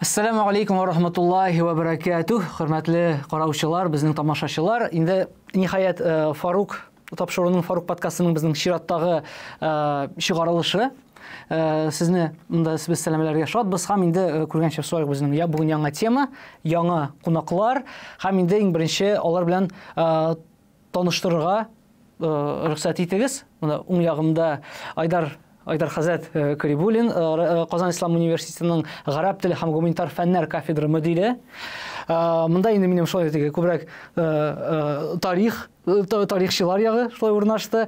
Ассаламу алейкум ва рахматуллахи ва баракатух. Хөрмәтле караучылар, безнең тамашачылар. Инде ниһаять э, Фарук тапшыруның Фарук подкастының безнең чираттагы э, чыгарылышы. Э, сезне монда без сәламләргә шатбыз һәм инде күргәнчә шулай безнең я бүген яңа тема, яңа кунаклар һәм инде иң беренче алар белән таныштырырга рөхсәт итегез. Менә уң ягымда Айдар Айдар хәзрәт Карибуллин, Казан Ислам университетының гарәп теле һәм гуманитар фәннәр кафедры мөдире. Монда инде минем шулай теге күбрәк тарих тарихчылар ягы шулай урнашты.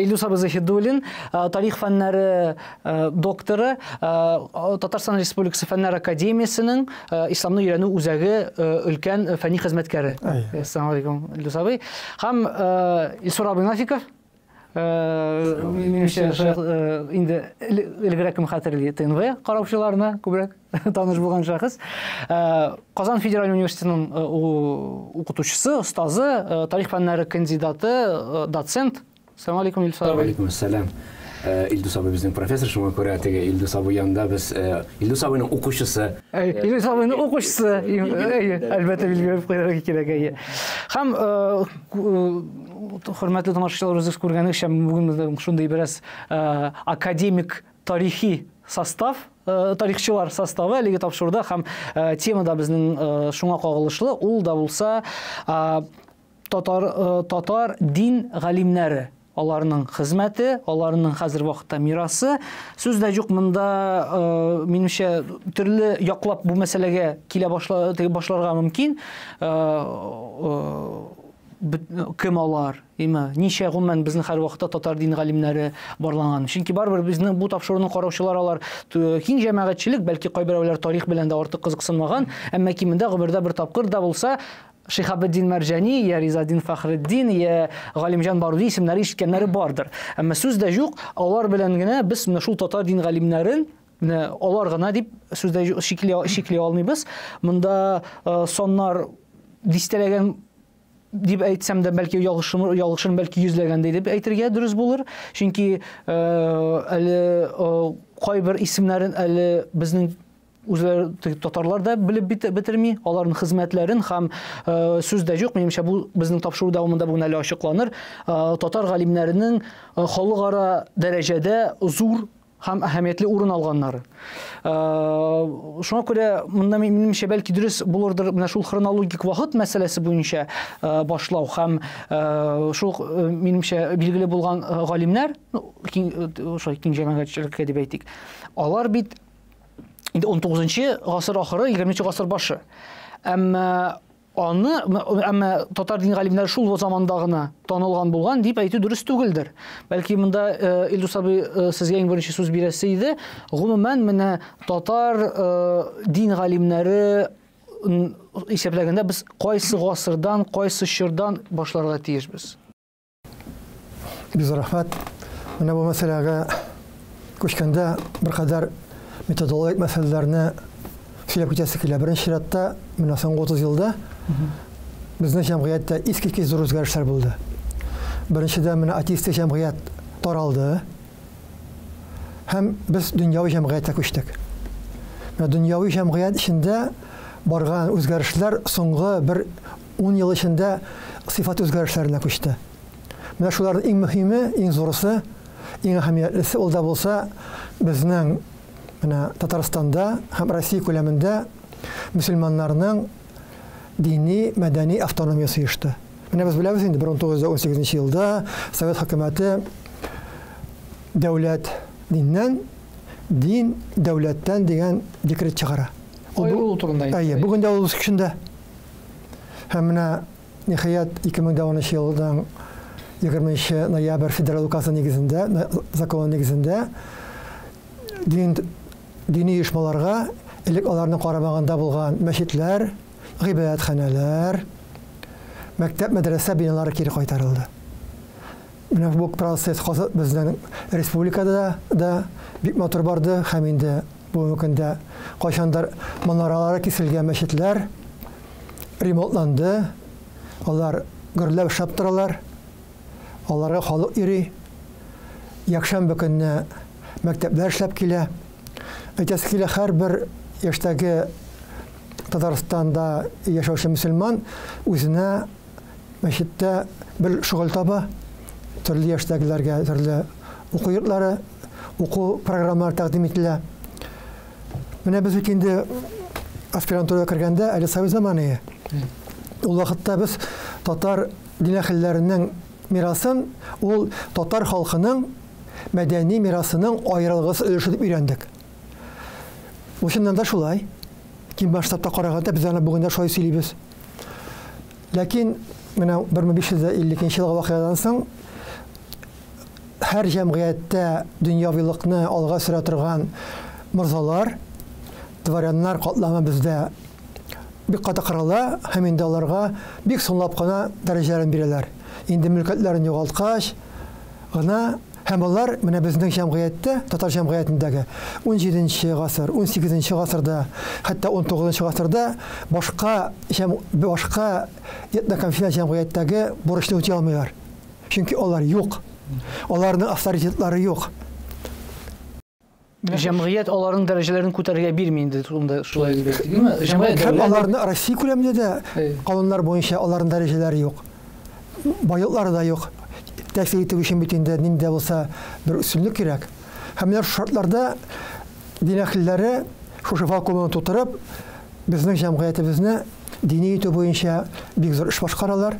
Илдус абый Заһидуллин, тарих фәннәре докторы, Татарстан Республикасы Фәннәр академиясенең Исламны өйрәнү үзәге өлкән фәнни хезмәткәре. Ассаламу алейкум, Илдус абый. Һәм Илсур абый Нафиков, минемчә, инде элегрәк кем хәтерли, ТНВ караучыларына күбрәк таныш булган шәхес. Казан федераль университетының укытучысы, остазы, тарих фәннәре кандидаты, доцент. Ассаламу алейкум, Илдус абый. Алейкум ассалам. Илдус абый безнең профессор, шуңа күрә теге Илдус абый янында без Илдус абыйның укучысы. Илдус абыйның укучысы, әлбәттә, билгеләп куярга кирәк, әйе. Һәм хөрмәтле тамашачылар, үзегез күргәнегезчә, бүген безнең шундый бераз академик тарихи состав, тарихчылар составы әлеге тапшыруда һәм тема да безнең шуңа кагылышлы, ул да булса татар татар дин галимнәре, аларның хезмәте, аларның хәзер вакытта мирасы. Сүз дә юк, монда минемчә төрле яклап бу мәсьәләгә килә башла, башларга мөмкин. Кем алар, име? Ничә гомумән безнең һәр вакытта татар дин галимнәре барланган? Чөнки барыбер безнең бу тапшыруны караучылар алар киң җәмәгатьчелек, бәлки кайберәүләр тарих белән дә артык кызыксынмаган, әмма кимендә гомердә бер тапкыр да булса Шиһабетдин Мәрҗани, я Ризадин Фәхретдин, я Галимҗан Баруди исемнәре ишеткәннәре бардыр. Әмма сүз дә юк, алар белән генә без менә шул татар дин галимнәрен менә алар гына дип сүз дә шикли, шикли алмыйбыз. Монда саннар дистәләгән дип әйтсәм дә, бәлки ялгышым, ялгышым, бәлки йөзләгән дип әйтергә дөрес булыр. Чөнки әле кайбер исемнәрен әле безнең үзләре татарлар да белеп бетерми, аларның хезмәтләрен һәм сүз дә юк, минемчә, бу безнең тапшыру дәвамында бүген әле ачыкланыр. Татар галимнәренең халыкара дәрәҗәдә зур һәм әһәмиятле урын алганнары. Шуңа күрә монда минемчә бәлки дөрес булырдыр менә шул хронологик вакыт мәсьәләсе буенча башлау һәм шул минемчә билгеле булган галимнәр, ну, киң, шулай киң җәмәгатьчелеккә дип әйтик, алар бит инде 19 гасыр ахыры, 20 гасыр башы. Әмма аны, әмма татар дин галимнәре шул заманда гына танылган булган дип әйтү дөрес түгелдер. Бәлки монда Илдус абый сезгә иң беренче сүз бирәсе иде. Гомумән менә татар дин галимнәре исәпләгәндә без кайсы гасырдан, кайсы чордан башларга тиешбез? Бик рәхмәт. Менә бу мәсьәләгә күчкәндә беркадәр методологик мәсьәләләрне сөйләп китәсе килә. Беренче чиратта, менә соңгы 30 елда безнең җәмгыятьтә искиткеч зур үзгәрешләр булды. Беренчедән, менә атеистик җәмгыять таралды һәм без дөньяви җәмгыятькә күчтек. Менә дөньяви җәмгыять эчендә барган үзгәрешләр соңгы бер 10 ел эчендә сыйфат үзгәрешләренә күчте. Менә шуларның иң мөһиме, иң зурысы, иң әһәмиятлесе ул да булса безнең менә Татарстанда һәм Россия күләмендә мөселманнарның дини, мәдәни автономиясе оешты. Менә без беләбез инде 1918 елда Совет хөкүмәте дәүләт диннән, дин дәүләттән дигән декрет чыгара. Аерылу турында. Әйе, бүген дә ул үз көчендә. Һәм менә ниһаять 2010 елның 20 ноябрь федераль указы нигезендә, законы нигезендә дин дини оешмаларга элек аларның карамагында булган мәчетләр, гыйбадәтханәләр, мәктәп, мәдрәсә биналары кире кайтарылды. Менә бу процесс безнең республикада да бик матур барды һәм инде бүгенге көндә кайчандыр манаралары киселгән мәчетләр ремонтланды, алар гөрләп эшләп торалар, аларга халык йөри. Якшәмбе көнне мәктәпләр эшләп килә. Әйтәсе килә, һәрбер яшьтәге Татарстанда яшәүче мөселман үзенә мәчеттә бер шөгыль таба, төрле яшьтәгеләргә төрле уку йортлары, уку программалары тәкъдим ителә. Менә без бит инде аспирантурага кергәндә әле совет заманы. Ул вакытта без татар дин әһелләренең мирасын, ул татар халкының мәдәни мирасының аерылгысыз өлеше дип өйрәндек. Ул чыннан да шулай. Киң масштабта караганда без аны бүген дә шулай сөйлибез. Ләкин менә 1552 елгы вакыйгадан соң һәр җәмгыятьтә дөньявилыкны алга сөрә торган морзалар, дворяннар катламы бездә бик каты кырыла һәм инде аларга бик соңлап кына дәрәҗәләрен бирәләр. Инде мөлкәтләрен югалткач гына һәм алар менә безнең җәмгыятьтә, татар җәмгыятендәге 17 гасыр, 18 гасырда, хәтта 19 гасырда башка башка этноконфессиональ җәмгыятьтәге бурычны үти алмыйлар. Чөнки алар юк. Аларның авторитетлары юк. Җәмгыять аларның дәрәҗәләрен күтәрергә бирми инде шунда шулай дип әйтик, Җәмгыять һәм аларны Россия күләмендә дә кануннар буенча аларның дәрәҗәләре юк. Байлыклары да юк. Тәэсир итү өчен бит инде нинди дә булса бер өстенлек кирәк. Һәм менә шушы шартларда дин әһелләре шушы вакуумны тутырып, безнең җәмгыятебезне дини итү буенча бик зур эш башкаралар.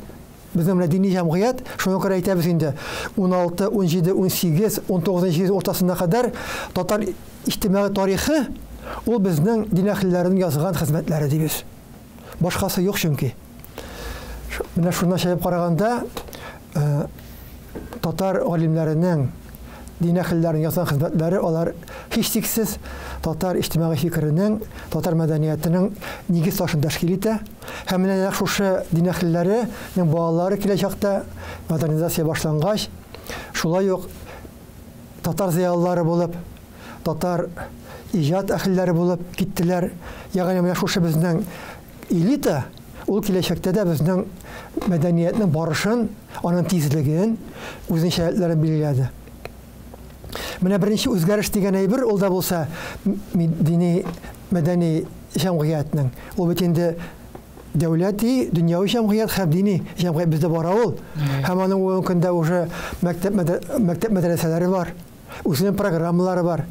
Безнең менә дини җәмгыять, шуңа күрә әйтәбез инде, 16, 17, 18, 19 йөз уртасына кадәр татар иҗтимагый тарихы ул безнең дин әһелләренең язган хезмәтләре дибез. Башкасы юк чөнки. Менә шуннан чыгып караганда, татар галимнәренең дин әһелләренең язган хезмәтләре алар һичшиксез татар иҗтимагый фикеренең, татар мәдәниятенең нигез ташын тәшкил итә. Һәм менә нәкъ шушы дин әһелләренең балалары киләчәктә модернизация башлангач, шулай ук татар зыялылары булып, татар иҗат әһелләре булып киттеләр. Ягъни менә шушы безнең элита, ул киләчәктә дә безнең мәдәниятнең барышын, аның тизлеген, үзенчәлекләрен билгеләде. Менә беренче үзгәреш дигән әйбер, ул да булса дини мәдәни җәмгыятьнең. Ул бит инде дәүләти, дөньяви җәмгыять һәм дини җәмгыять бездә бара ул. Һәм аның бүгенге көндә уже мәктәп мәктәп мәдрәсәләре бар, үзенең программалары бар.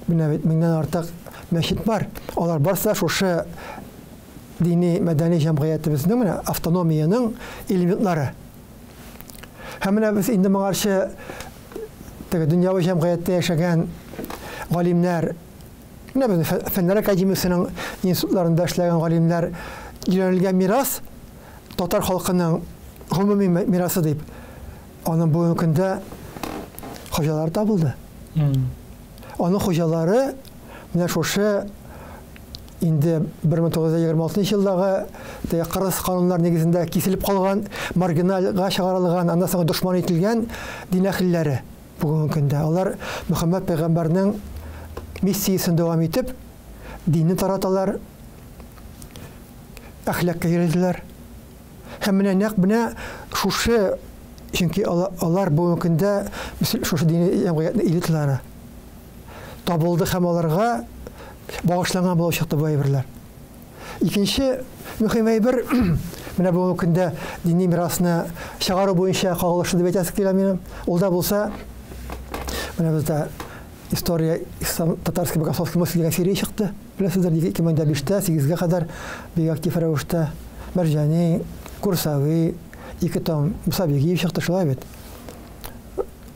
Менә бит меңнән артык мәчет бар. Алар барсы да шушы дини мәдәни җәмгыятебезнең менә автономиянең элементлары. Һәм менә без инде моңарчы теге дөньяви җәмгыятьтә яшәгән галимнәр, менә безнең Фәннәр академиясенең институтларында эшләгән галимнәр өйрәнелгән мирас татар халкының гомуми мирасы дип, аның бүгенге көндә хуҗалары табылды. Аның хуҗалары менә шушы инде 1926 елдагы теге кырыс кануннар нигезендә киселеп калган, маргинальга чыгарылган, аннан соң дошман ителгән дин әһелләре бүгенге көндә. Алар Мөхәммәд пәйгамбәрнең миссиясен дәвам итеп, динне тараталар, әхлакка өйрәтәләр. Һәм менә нәкъ менә шушы, чөнки алар бүгенге көндә шушы дини җәмгыятьнең элиталары табылды һәм аларга багышланган булып чыкты бу әйберләр. Икенче мөһим әйбер, менә бүгенге көндә дини мирасны чыгару буенча кагылышлы дип әйтәсе килә минем. Ул да булса, менә бездә История ислам татарский богословский мысли дигән серия чыкты. Беләсездер, 2005-тә 8-гә кадәр бик актив рәвештә Мәрҗани, Курсави, ике том Муса Бигиев чыкты, шулай бит.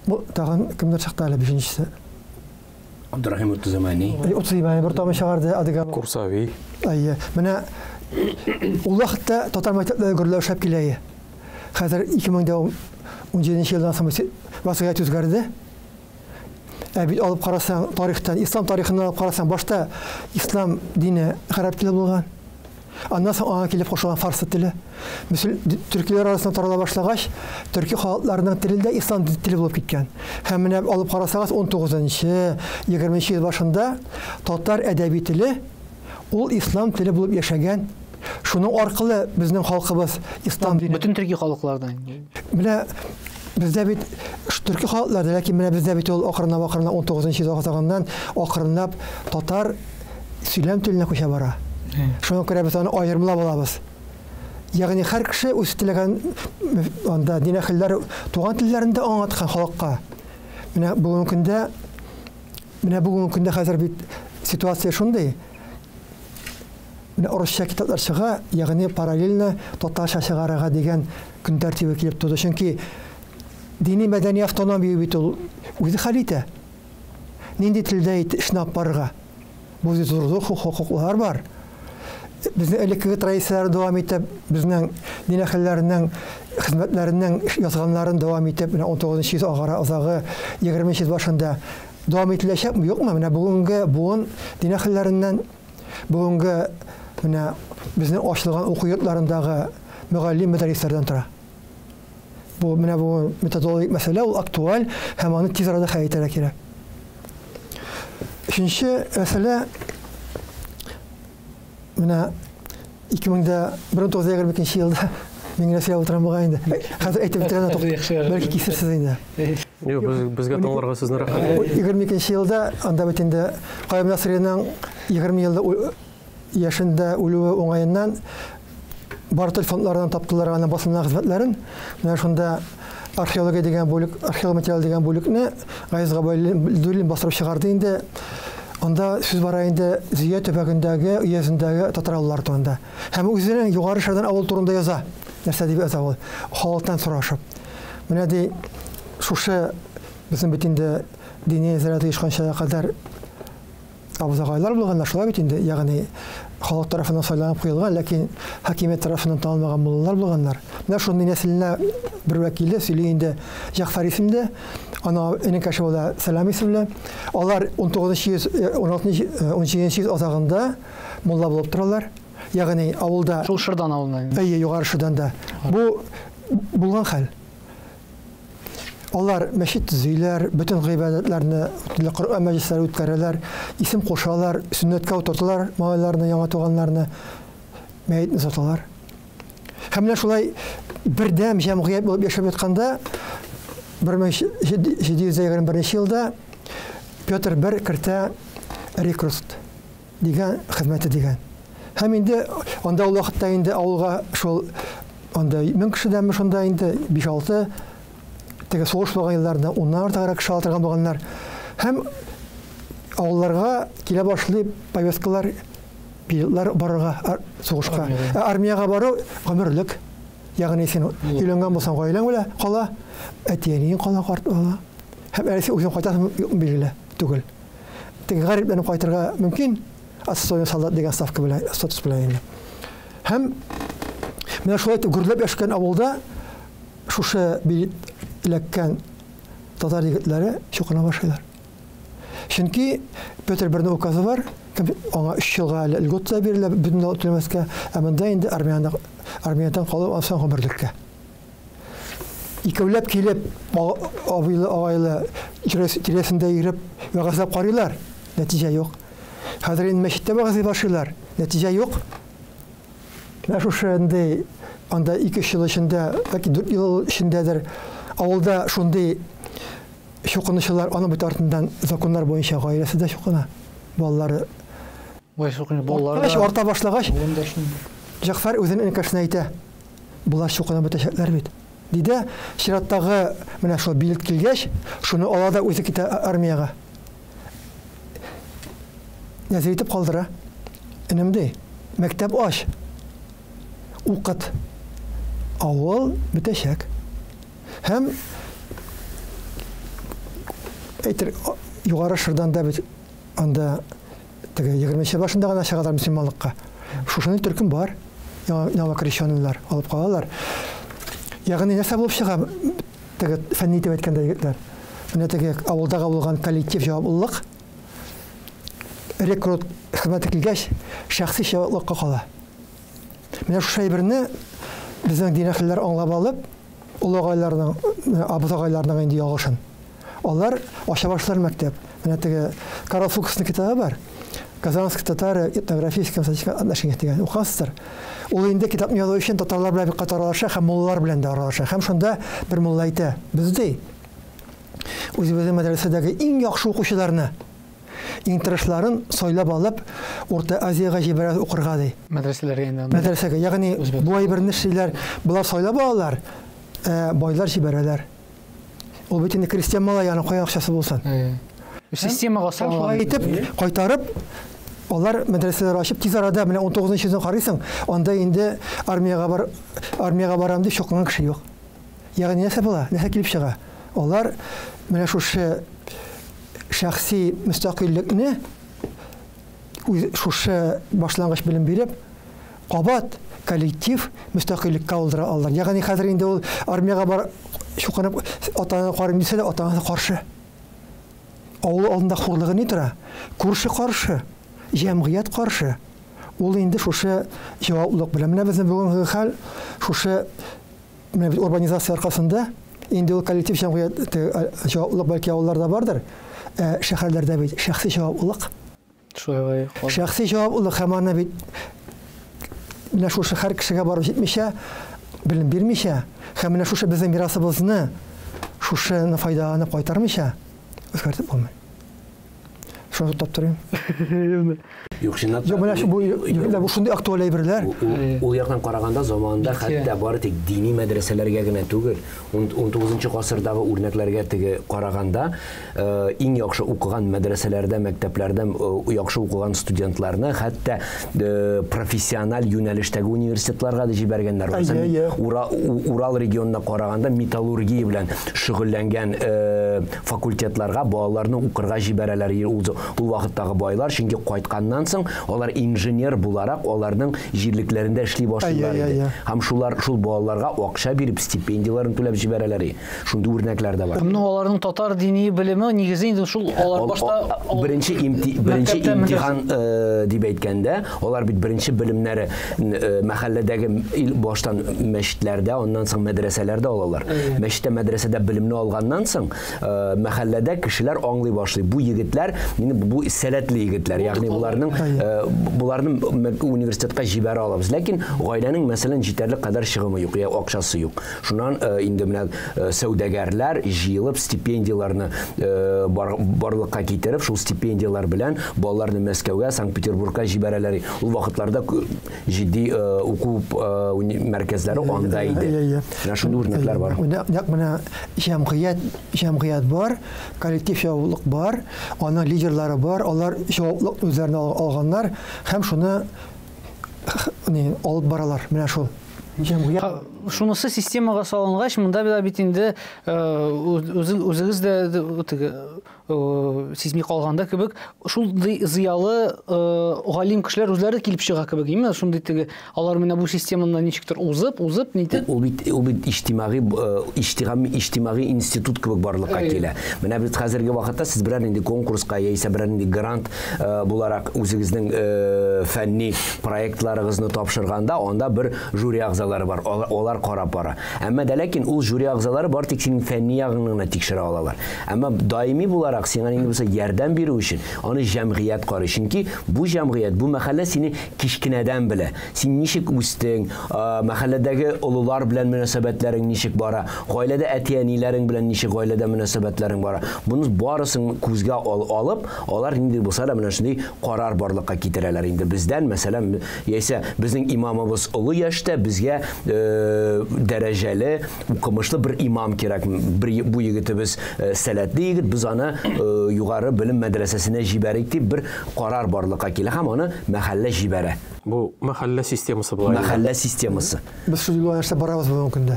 Бу тагын кемдер чыкты әле бишенчесе. Абдурахим Утузамани. Утузамани бер томы чыгарды, Адыгам. Курсави. Әйе, менә ул вакытта татар мәктәпләре гөрләп эшләп килә иде. Хәзер 2017 елдан соң вазгыять үзгәрде. Ә бит алып карасаң, тарихтан, ислам тарихыннан алып карасаң, башта ислам дине гарәп теле булган. Аннан соң аңа килеп кушылган фарсы теле. Мөсел төркиләр арасында тарала башлагач, төрки халыкларының теле дә ислам теле булып киткән. Һәм менә алып карасагыз, 19-нчы, 20-нче йөз башында татар әдәби теле ул ислам теле булып яшәгән. Шуның аркылы безнең халкыбыз ислам дине. Бөтен төрки халыклардан. Менә бездә бит төрки халыкларда, ләкин менә бездә бит ул акрынлап акрынлап 19-нчы йөз азагыннан акрынлап татар сөйләм теленә күчә бара. Шуңа күрә без аны аерымлап алабыз. Ягъни һәр кеше үз теләгән анда дин әһелләре туган телләрендә аңлаткан халыкка. Менә бүгенге көндә менә бүгенге көндә хәзер бит ситуация шундый. Менә урысча китаплар чыга, ягъни параллельно татарча чыгарырга дигән көн тәртибе килеп туды. Чөнки дини мәдәни автономия бит ул үзе хәл итә. Нинди телдә эшне алып барырга. Бу зур зур хокуклар бар. Безнең элеккеге традицияләр дәвам итеп, безнең дин әһелләренең хезмәтләренең язганнарын дәвам итеп, менә 19 йөз агара азагы, 20 йөз башында дәвам ителәчәкме, юкмы? Менә бүгенге буын дин әһелләреннән, бүгенге менә безнең ачылган уку йортларындагы мөгаллим мөдәррисләрдән тора. Бу менә бу методологик мәсьәлә ул актуаль һәм аны тиз арада хәл итәргә кирәк. Өченче мәсьәлә менә 2022 елда мин генә сөйләп утырам бугай инде. Хәзер әйтеп бетерәм дә бәлки кисерсез инде. Юк, без безгә тыңларга сезне рәхәт. 22 елда анда бит инде Каюм Насыйриның 20 елда яшендә үлүе уңаеннан Бартель фондларынан таптылар аны басылган хезмәтләрен. Менә шунда археология дигән бүлек, археология материал дигән бүлекне Газиз Габәдуллин бастырып чыгарды инде. Анда сүз бара инде Зөя төбәгендәге, өязендәге татар авыллары турында. Һәм үзенең Югары Шардан авыл турында яза. Нәрсә дип яза ул? Халыктан сорашып. Менә ди, шушы безнең бит инде дини нәзарәт оешканча кадәр абзагайлар булганнар, шулай бит инде, ягъни халык тарафыннан сайланып куелган, ләкин хакимият тарафыннан танылмаган муллалар булганнар. Менә шундый нәселенә бер вәкиле сөйли инде Җәгъфәр исемле, ана энекәше була Сәлам исемле. Алар 19 йөз, 16 17 йөз азагында мулла булып торалар. Ягъни авылда Шул Шырдан авылында. Әйе, Югары Шырданда. Бу булган хәл. Алар мәчет төзиләр, бөтен гыйбадәтләрне, төрле Коръән мәҗлесләре үткәрәләр, исем кушалар, сөннәткә утырталар малайларны, яңа туганнарны, мәетне озаталар. Һәм менә шулай бердәм җәмгыять булып яшәп ятканда, 1721 елда Петр I кертә рекрут дигән хезмәте дигән. Һәм инде анда ул вакытта инде авылга шул анда 1000 кешедәнме шунда инде 5-6 теге сугыш булган елларда уннан артыграк кеше ала торган булганнар. Һәм авылларга килә башлый повесткалар, билетлар барырга сугышка. Ә армиягә бару гомерлек. Ягъни син өйләнгән булсаң, гаиләң белән кала, әти-әниең кала, карт бала. Һәм әле син үзең кайтасың, билгеле түгел. Теге гарипләнеп кайтырга мөмкин, отстойный солдат дигән ставка белән, статус белән инде. Һәм менә шулай итеп гөрләп яшәгән авылда шушы билет эләккән татар егетләре чукына башлыйлар. Чөнки Петр I указы бар, аңа 3 елга әле льгота бирелә, бөтен дәүләт түләмәскә, ә монда инде армиядән армиядән калып алсаң гомерлеккә. Икәүләп килеп, абыйлы, агайлы тирәсендә йөреп, вәгазьләп карыйлар, нәтиҗә юк. Хәзер инде мәчеттә вәгазьли башлыйлар, нәтиҗә юк. Менә шушындый анда 2-3 ел эчендә, бәлки 4 ел эчендәдер, авылда шундый чукынучылар, аның бит артыннан законнар буенча гаиләсе дә чукына, балалары. Ой, чукына, балалары да. Арта башлагач, Җәгъфәр үзенең энекәшенә әйтә, болар чукынып бетәчәкләр бит. Диде, чираттагы менә шул билет килгәч, шуны ала да үзе китә армиягә. Нәзер итеп калдыра. Энем ди, мәктәп ач. Укыт. Авыл бетәчәк. Һәм әйтер, Югары Шырданда бит анда теге 20 башында гына чыгалар мөселманлыкка. Шушындый төркем бар. Яңа крещенлар алып калалар. Ягъни нәрсә булып чыга? Теге фәнни итеп әйткәндә егетләр. Менә теге авылдагы булган коллектив җаваплылык рекрут хезмәте килгәч, шәхси җаваплылыкка кала. Менә шушы әйберне безнең дин әһелләре аңлап алып, олы агайларның, абыз агайларның инде ялгышын. Алар ача башлар мәктәп. Менә теге Карл Фуксның китабы бар. Казанские татары этнографическом статистическом отношениях дигән укасыздыр. Ул инде китапны язу өчен татарлар белән бик каты аралаша һәм муллалар белән дә аралаша. Һәм шунда бер мулла әйтә, без ди, үзебезнең мәдрәсәдәге иң яхшы укучыларны, Иң тырышларын сайлап алып, Урта Азиягә җибәрә укырга ди. Мәдрәсәләргә инде. Мәдрәсәгә. Ягъни бу әйберне эшлиләр, болар сайлап алалар, ә байлар җибәрәләр. Ул бит инде крестьян малае, аның кая акчасы булсын. Системага салынган. Шулай итеп, кайтарып, алар мәдрәсәләр ачып, тиз арада менә 19 йөзне карыйсың, анда инде армиягә бар, армиягә барам дип чукынган кеше юк. Ягъни нәрсә була? Нәрсә килеп чыга? Алар менә шушы шәхси мөстәкыйльлекне үз шушы башлангыч белем биреп, кабат коллектив мөстәкыйльлеккә алдыра алалар. Ягъни хәзер инде ул армиягә бар чукынып ата-ана карыйм дисә дә, ата-анасы каршы. Авыл алдында хурлыгы ни тора? Күрше каршы, җәмгыять каршы. Ул инде шушы җаваплылык белән. Менә безнең бүгенге хәл шушы менә бит урбанизация аркасында инде ул коллектив җәмгыять җаваплылык бәлки авылларда бардыр, ә шәһәрләрдә бит шәхси җаваплылык. Шулай. Шәхси җаваплылык һәм аны бит менә шушы һәр кешегә барып җитмичә, белем бирмичә, һәм менә шушы безнең мирасыбызны шушыны файдаланып кайтармыйча үзгәртеп булмый. Шуны туктап торыйм. Юк, чынлап Юк, менә бу егетләр, бу шундый актуаль әйберләр. Ул яктан караганда заманында хәтта бары тик дини мәдрәсәләргә генә түгел, 19 гасырдагы үрнәкләргә теге караганда, иң яхшы укыган мәдрәсәләрдә, мәктәпләрдә яхшы укыган студентларны хәтта профессиональ юнәлештәге университетларга да җибәргәннәр. Урал регионына караганда металлургия белән шөгыльләнгән факультетларга балаларны укырга җибәрәләр. Ул вакыттагы байлар, чөнки кайтканнан соң алар инженер буларак аларның җирлекләрендә эшли башлыйлар иде. Һәм шулар шул балаларга акча биреп стипендияләрен түләп җибәрәләр. Шундый үрнәкләр дә бар. Ну, аларның татар дини белеме нигезе инде шул алар башта беренче имтихан дип әйткәндә, алар бит беренче белемнәре мәхәлләдәге баштан мәчетләрдә, аннан соң мәдрәсәләрдә алалар. Мәчеттә, мәдрәсәдә белемне алганнан соң, мәхәлләдә кешеләр аңлый башлый. Бу егетләр, бу сәләтле егетләр, ягъни буларның буларны университетка җибәрә алабыз. Ләкин гаиләнең, мәсәлән, җитәрлек кадәр чыгымы юк, я акчасы юк. Шуннан инде менә сәүдәгәрләр җыелып стипендияләрне барлыкка китереп, шул стипендияләр белән балаларны Мәскәүгә, Санкт-Петербургка җибәрәләр. Ул вакытларда җитди уку мәркәзләре анда иде. Менә шундый үрнәкләр бар. Нәкъ менә җәмгыять бар, коллектив җаваплылык бар, аның лидерлары бар, алар җаваплылык үзләренә алганнар һәм шуны алып баралар. Менә шул. Җәмгыять. Шунысы системага салынгач, монда бит инде үзегез дә теге сизми калганда кебек, шундый зыялы галим кешеләр үзләре килеп чыга кебек, именно шундый теге алар менә бу системаны ничектер узып, нитеп. Ул бит иҗтимагый институт кебек барлыкка килә. Менә без хәзерге вакытта сез берәр нинди конкурска яисә берәр нинди грант буларак үзегезнең фәнни проектларыгызны тапшырганда, анда бер жюри әгъзалары бар, алар карап бара. Әмма дә ләкин ул жюри әгъзалары бар тик синең фәнни ягыңны гына тикшерә алалар. Әмма даими буларак сиңа нинди булса ярдәм бирү өчен аны җәмгыять карый. Чөнки бу җәмгыять, бу мәхәллә сине кечкенәдән белә. Син ничек үстең, мәхәлләдәге олылар белән мөнәсәбәтләрең ничек бара, гаиләдә әти-әниләрең белән ничек гаиләдә мөнәсәбәтләрең бара. Буны барысын күзгә алып, алар нинди булса да менә шундый карар барлыкка китерәләр. Инде бездән, мәсәлән, яисә безнең имамыбыз олы яшьтә, безгә дәрәҗәле, укымышлы бер имам кирәк. Бу егетебез сәләтле егет, без аны югары белем мәдрәсәсенә җибәрик дип бер карар барлыкка килә һәм аны мәхәллә җибәрә. Бу мәхәллә системасы була. Мәхәллә системасы. Без шул юнәлештә барабыз бүгенге көндә.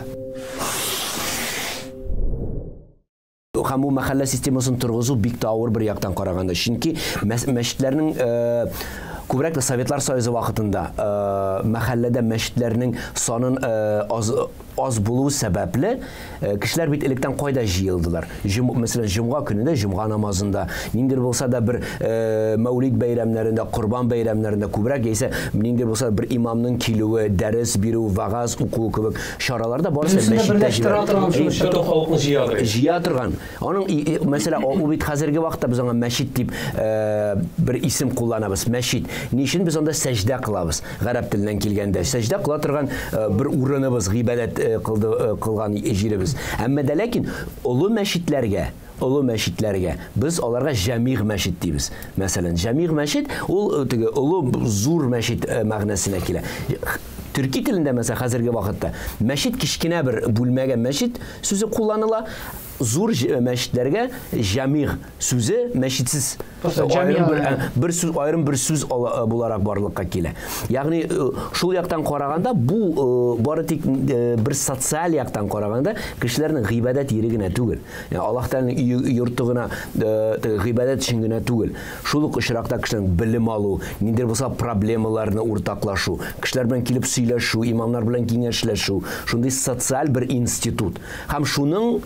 Һәм бу мәхәллә системасын торгызу бик тә авыр бер яктан караганда. Чөнки мәчетләрнең күбрәк тә Советлар Союзы вакытында мәхәлләдә мәчетләрнең санын аз булу сәбәпле, кешеләр бит электән кайда җыелдылар? Мәсәлән, җомга көнендә, җомга намазында, ниндер булса да бер Мәүлид бәйрәмнәрендә, Корбан бәйрәмнәрендә күбрәк, яисә ниндер булса бер имамның килүе, дәрес бирү, вагаз уку кебек чараларда барысы мәчеттә җыя торган. Аның, мәсәлән, ул бит хәзерге вакытта без аңа мәчет дип бер исем кулланабыз. Мәчет. Ни өчен без анда сәҗдә кылабыз? Гарәп теленнән килгәндә сәҗдә кыла торган бер урыныбыз, гыйбадәт кылган җиребез. Әмма дә ләкин олы мәчетләргә, Олы мәчетләргә. Без аларга җәмигъ мәчет дибез. Мәсәлән, җәмигъ мәчет ул теге олы зур мәчет мәгънәсенә килә. Төрки телендә, мәсәлән, хәзерге вакытта мәчет кечкенә бер бүлмәгә мәчет сүзе кулланыла. Зур мәчетләргә җәмигъ сүзе мәчетсез аерым бер, бер сүз, аерым бер сүз буларак барлыкка килә. Ягъни шул яктан караганда бу бары тик бер социаль яктан караганда кешеләрнең гыйбадәт йире генә түгел. Ягъни Аллаһ Тәгаләнең өе, йорты гына гыйбадәт өчен генә түгел. Шул ук очракта кешеләрнең белем алу, ниндидер булса проблемаларны уртаклашу, кешеләр белән килеп сөйләшү, имамнар белән киңәшләшү, шундый социаль бер институт. Һәм шуның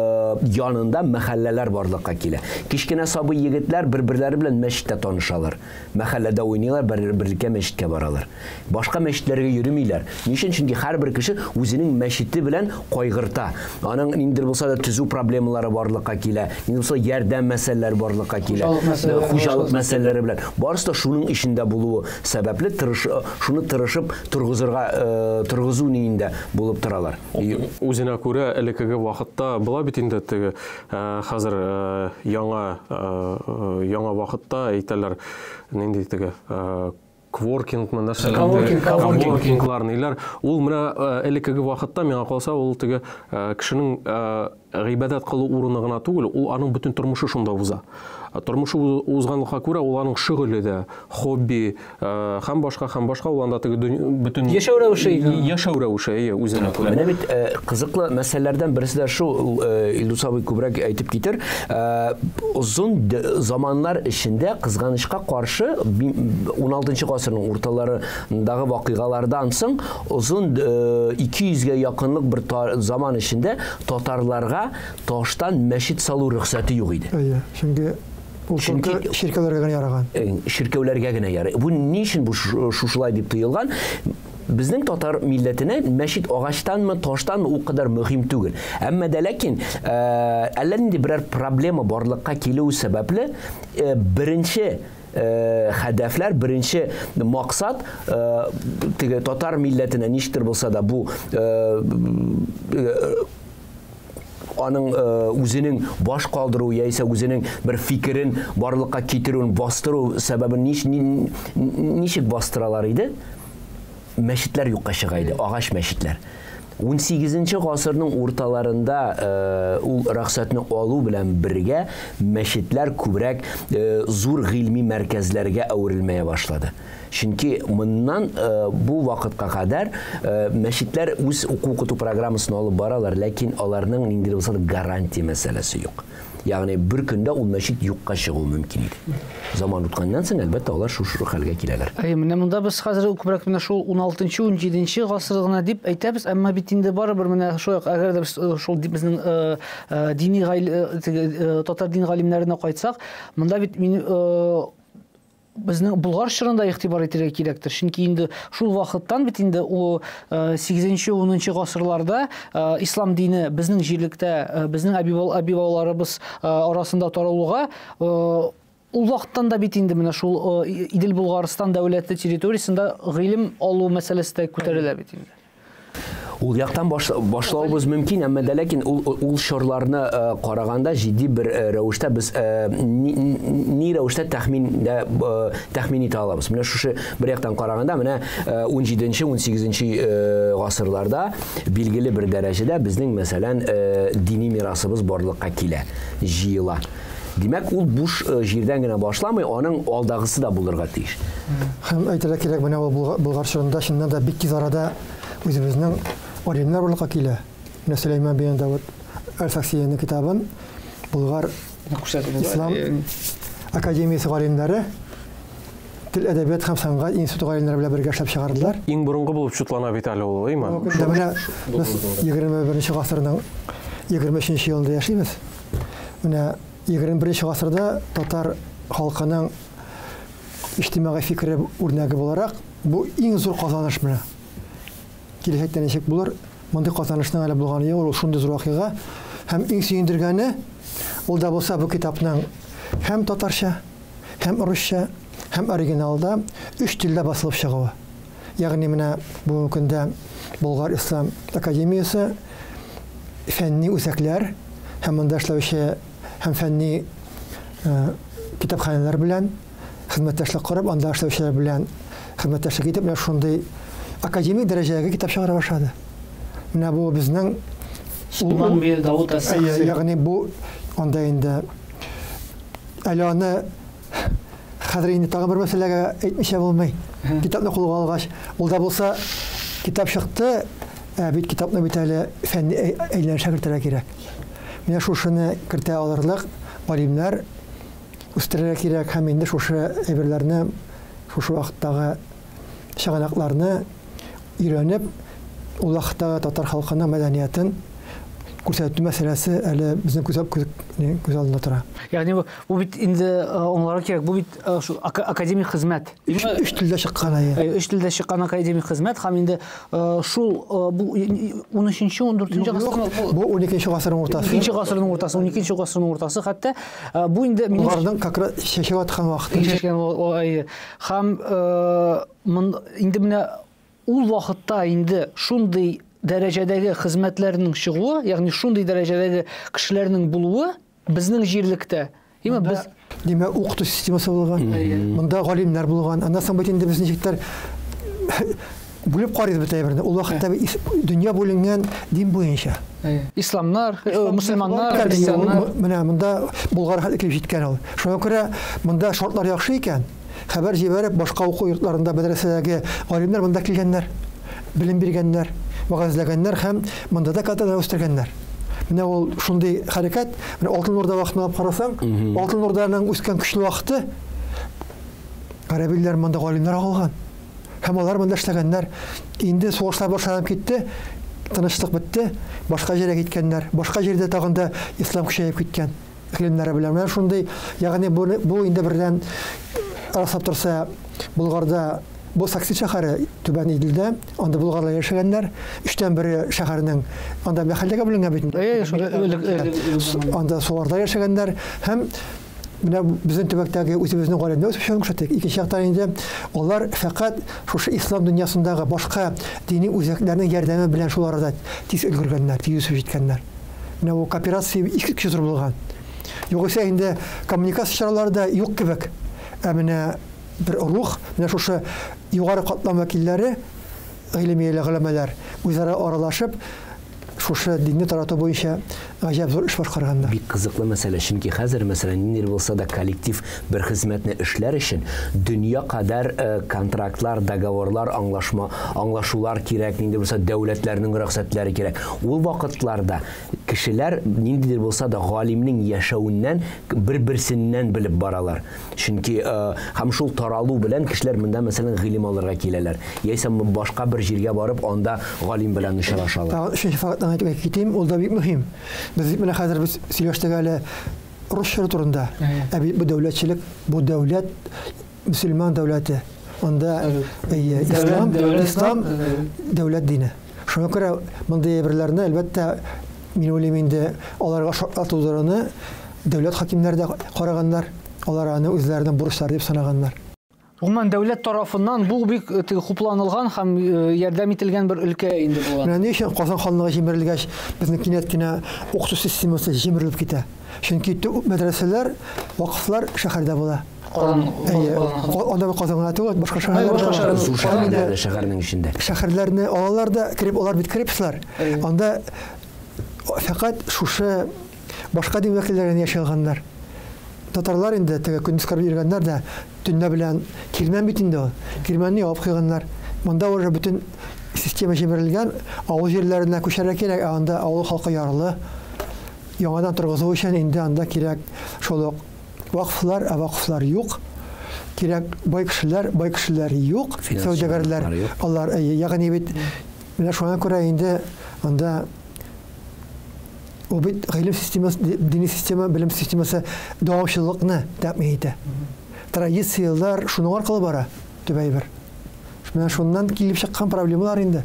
янында мәхәлләләр барлыкка килә. Кечкенә сабый егетләр бер-берләре белән мәчеттә танышалар. Мәхәлләдә уйныйлар, бер-берлеккә мәчеткә баралар. Башка мәчетләргә йөремиләр. Ни өчен? Чөнки һәрбер кеше үзенең мәчете белән кайгырта. Аның ниндидер булса да төзү проблемалары барлыкка килә, ниндидер булса ярдәм мәсьәләләре барлыкка килә. Хуҗалык мәсьәләләре белән. Барысы да шуның эчендә булуы сәбәпле, тырыш, шуны тырышып торгызырга, торгызу ниендә булып торалар. Үзенә күрә элеккеге вакытта була бит инде теге хәзер яңа яңа вакытта әйтәләр нинди теге кворкингмы нәрсә коворкинглар ниләр ул менә элеккеге вакытта миңа калса ул теге кешенең гыйбадәт кылу урыны гына түгел, ул аның бөтен тормышы шунда уза. Тормышы узганлыкка күрә, ул аның шөгыле дә, хобби, һәм башка, һәм башка, ул анда теге бөтен яшәү рәвеше. Яшәү рәвеше, әйе, үзенә күрә. Менә бит кызыклы мәсьәләләрдән берсе дә шул, Илдус абый күбрәк әйтеп китер. Озын заманнар эчендә, кызганычка каршы, 16 гасырның урталарындагы вакыйгалардан соң, озын 200 гә якынлык бер заман эчендә татарларга таштан мәчет салу рөхсәте юк иде. Әйе, чөнки ул только чиркәүләргә генә яраган. Чиркәүләргә генә ярый. Бу ни өчен бу шушылай дип тоелган? Безнең татар милләтенә мәчет агачтанмы, таштанмы ул кадәр мөһим түгел. Әмма дә ләкин әллә нинди берәр проблема барлыкка килү сәбәпле, беренче хәдәфләр, беренче максат теге татар милләтенә ничектер булса да бу аның үзенең баш калдыру яисә үзенең бер фикерен барлыкка китерүен бастыру сәбәбен ничек бастыралар иде? Мәчетләр юкка чыга иде, агач мәчетләр. 18 гасырның урталарында ул рөхсәтне алу белән бергә мәчетләр күбрәк зур гыйльми мәркәзләргә әверелмәя башлады. Чөнки моннан бу вакытка кадәр мәчетләр үз уку-укыту программасын алып баралар, ләкин аларның ниндидер булса да гарантия мәсьәләсе юк. Ягъни бер көндә ул мәчет юкка чыгуы мөмкин иде. Заман үткәннән соң, әлбәттә, алар шушы хәлгә киләләр. Әйе, менә монда без хәзер күбрәк менә шул 16-17 гасыр гына дип әйтәбез, әмма бит инде барыбер менә шул як, әгәр дә без шул безнең дини татар дин галимнәренә кайтсак, монда бит мин безнең Болгар чорында игътибар итәргә кирәктер. Чөнки инде шул вакыттан бит инде ул 8-10 гасырларда ислам дине безнең җирлектә, безнең әби-бабаларыбыз арасында таралуга ул вакыттан да бит инде менә шул Идел Болгарстан дәүләте территориясендә гыйлем алу мәсьәләсе дә күтәрелә бит инде. Ул яктан башлавыбыз мөмкин, әмма дә ләкин ул чорларны караганда җитди бер рәвештә без ни рәвештә тәхмин итә алабыз. Менә шушы бер яктан караганда, менә 17-18 гасырларда билгеле бер дәрәҗәдә безнең, мәсәлән, дини мирасыбыз барлыкка килә, җыела. Димәк, ул буш җирдән генә башламый, аның алдагысы да булырга тиеш. Һәм әйтергә кирәк, менә ул Болгар чорында чыннан да бик тиз арада үзебезнең галимнәр барлыкка килә. Менә Сөләйман бин Давыд Әл-Саксиянең китабын Болгар Ислам академиясе галимнәре Тел, әдәбият һәм сәнгать институты галимнәре белән бергә эшләп чыгардылар. Иң борынгы булып чутлана бит әле ул, әйме? Менә без 21 гасырның 23 елында яшибез. Менә 21 гасырда татар халкының иҗтимагый фикере үрнәге буларак бу иң зур казаныш менә. Киләчәктә ничек булыр? Мондый казанышның әле булганы юк, ул шундый зур вакыйга. Һәм иң сөендергәне, ул да булса бу китапның һәм татарча, һәм русча, һәм оригиналда 3 телдә басылып чыгуы. Ягъни менә бүгенге көндә Болгар Ислам академиясе фәнни үзәкләр һәм монда эшләүче һәм фәнни китапханәләр белән хезмәттәшлек корып, анда эшләүчеләр белән хезмәттәшлек итеп, менә шундый академик дәрәҗәдәге китап чыгара башлады. Менә бу безнең Сулман бин Давыд әс-Сахси. Ягъни бу анда инде әле аны хәзер инде тагын бер мәсьәләгә әйтмичә булмый. Китапны кулга алгач, ул да булса китап чыкты, ә бит китапны бит әле фәнни әйләнешкә кертергә кирәк. Менә шушыны кертә алырлык галимнәр үстерергә кирәк һәм инде шушы әйберләрне, шушы вакыттагы чыганакларны өйрәнеп, ул вакыттагы татар халкының мәдәниятен күрсәтү мәсьәләсе әле безнең күз, күз, күз алдында тора. Ягъни бу бит инде аңларга кирәк, бу бит шу академик хезмәт. Өч телдә чыккан әйе. Өч телдә чыккан академик хезмәт һәм инде шул бу 13-нче, 14-нче гасырның бу 12 гасырның уртасы. 12 гасырның уртасы, 12 гасырның уртасы хәтта бу инде минем Аларның как раз чәчәк аткан вакыты. Чәчәк һәм инде менә ул вакытта инде шундый дәрәҗәдәге хезмәтләрнең чыгуы, ягъни шундый дәрәҗәдәге кешеләрнең булуы безнең җирлектә. Димәк, без димәк, укыту системасы булган, монда галимнәр булган. Аннан соң бит инде без ничектер бүлеп карыйбыз бит әйберне. Ул вакытта дөнья бүленгән дин буенча. Исламнар, мөселманнар, христианнар. Менә монда Болгар хәтле килеп җиткән ул. Шуңа күрә монда шартлар яхшы икән, хәбәр җибәреп, башка уку йортларында, мәдрәсәдәге галимнәр монда килгәннәр, белем биргәннәр, вәгазьләгәннәр һәм монда да кадралар үстергәннәр. Менә ул шундый хәрәкәт, менә Алтын Урда вакытын алып карасаң, Алтын Урданың үскән көчле вакыты гарәп илләре монда галимнәр агылган. Һәм алар монда эшләгәннәр. Инде сугышлар башланып китте, тынычлык бетте, башка җиргә киткәннәр. Башка җирдә тагын да ислам көчәеп киткән. Гыйлемнәре белән. Менә шундый, ягъни бу, бу инде бердән раслап торса, Болгарда бу Сакси шәһәре Түбән Иделдә, анда болгарлар яшәгәннәр. Өчтән бере шәһәрнең анда мәхәлләгә бүленгән бит. Анда суларда яшәгәннәр һәм менә безнең төбәктәге үзебезнең галимнәр үсеп чыгуын күрсәттек. Икенче яктан инде алар фәкать шушы ислам дөньясындагы башка дини үзәкләрнең ярдәме белән шул арада тиз өлгергәннәр, тиз үсеп җиткәннәр. Менә бу кооперация искиткеч зур булган. Югыйсә инде коммуникация чаралары да юк кебек. Ә менә бер рух, менә шушы югары катлам вәкилләре, гыйлемияле голәмәләр үзара аралашып, шушы динне тарату буенча гаҗәп зур эш башкарганнар. Бик кызыклы мәсьәлә, чөнки хәзер, мәсәлән, ниндидер булса да коллектив бер хезмәтне эшләр өчен дөнья кадәр контрактлар, договорлар, аңлашма, аңлашулар кирәк, нинди булса дәүләтләрнең рөхсәтләре кирәк. Ул вакытларда кешеләр ниндидер булса да галимнең яшәвеннән бер-берсеннән белеп баралар. Чөнки һәм шул таралу белән кешеләр монда, мәсәлән, гыйлем алырга киләләр. Яисә башка бер җиргә барып, анда галим белән очрашалар. Тагын өченче фактны әйтеп китим, ул да бик мөһим. Без бит менә хәзер без сөйләштек әле рус чоры турында. Ә бит бу дәүләтчелек, бу дәүләт мөселман дәүләте. Анда ислам, ислам дәүләт дине. Шуңа күрә мондый әйберләрне, әлбәттә, мин уйлыйм инде, аларга шартлар тудыруны дәүләт хакимнәре дә караганнар, алар аны үзләренең бурычлары дип санаганнар. Гомумән, дәүләт тарафыннан бу бик теге хупланылган һәм ярдәм ителгән бер өлкә инде булган. Менә ни өчен Казан ханлыгы җимерелгәч, безнең кинәт кенә укыту системасы җимерелеп китә. Чөнки төп мәдрәсәләр, вакыфлар шәһәрдә була. Казан, Әйе, анда Казан гына түгел, башка шәһәрләрдә бар. Зур шәһәрләрдә, шәһәрнең эчендә. Шәһәрләрне алалар да, кереп, алар бит крепостьлар. Анда фәкать шушы башка дин вәкилләре генә яши алганнар. Татарлар инде теге көндез кереп йөргәннәр дә, төнлә белән кирмән бит инде ул. Кирмәнне ябып куйганнар. Монда уже бөтен система җимерелгән, авыл җирләренә күчәргә кирәк, ә анда авыл халкы ярлы. Яңадан торгызу өчен инде анда кирәк шул ук вакыфлар, ә вакыфлар юк. Кирәк бай кешеләр, бай кешеләр юк, сәүдәгәрләр. Алар, ягъни бит менә шуңа күрә инде анда ул бит гыйлем системасы, дини система, белем системасы дәвамчылыкны тәэмин итә. Традицияләр шуның аркылы бара, төп әйбер. Менә шуннан килеп чыккан проблемалар инде,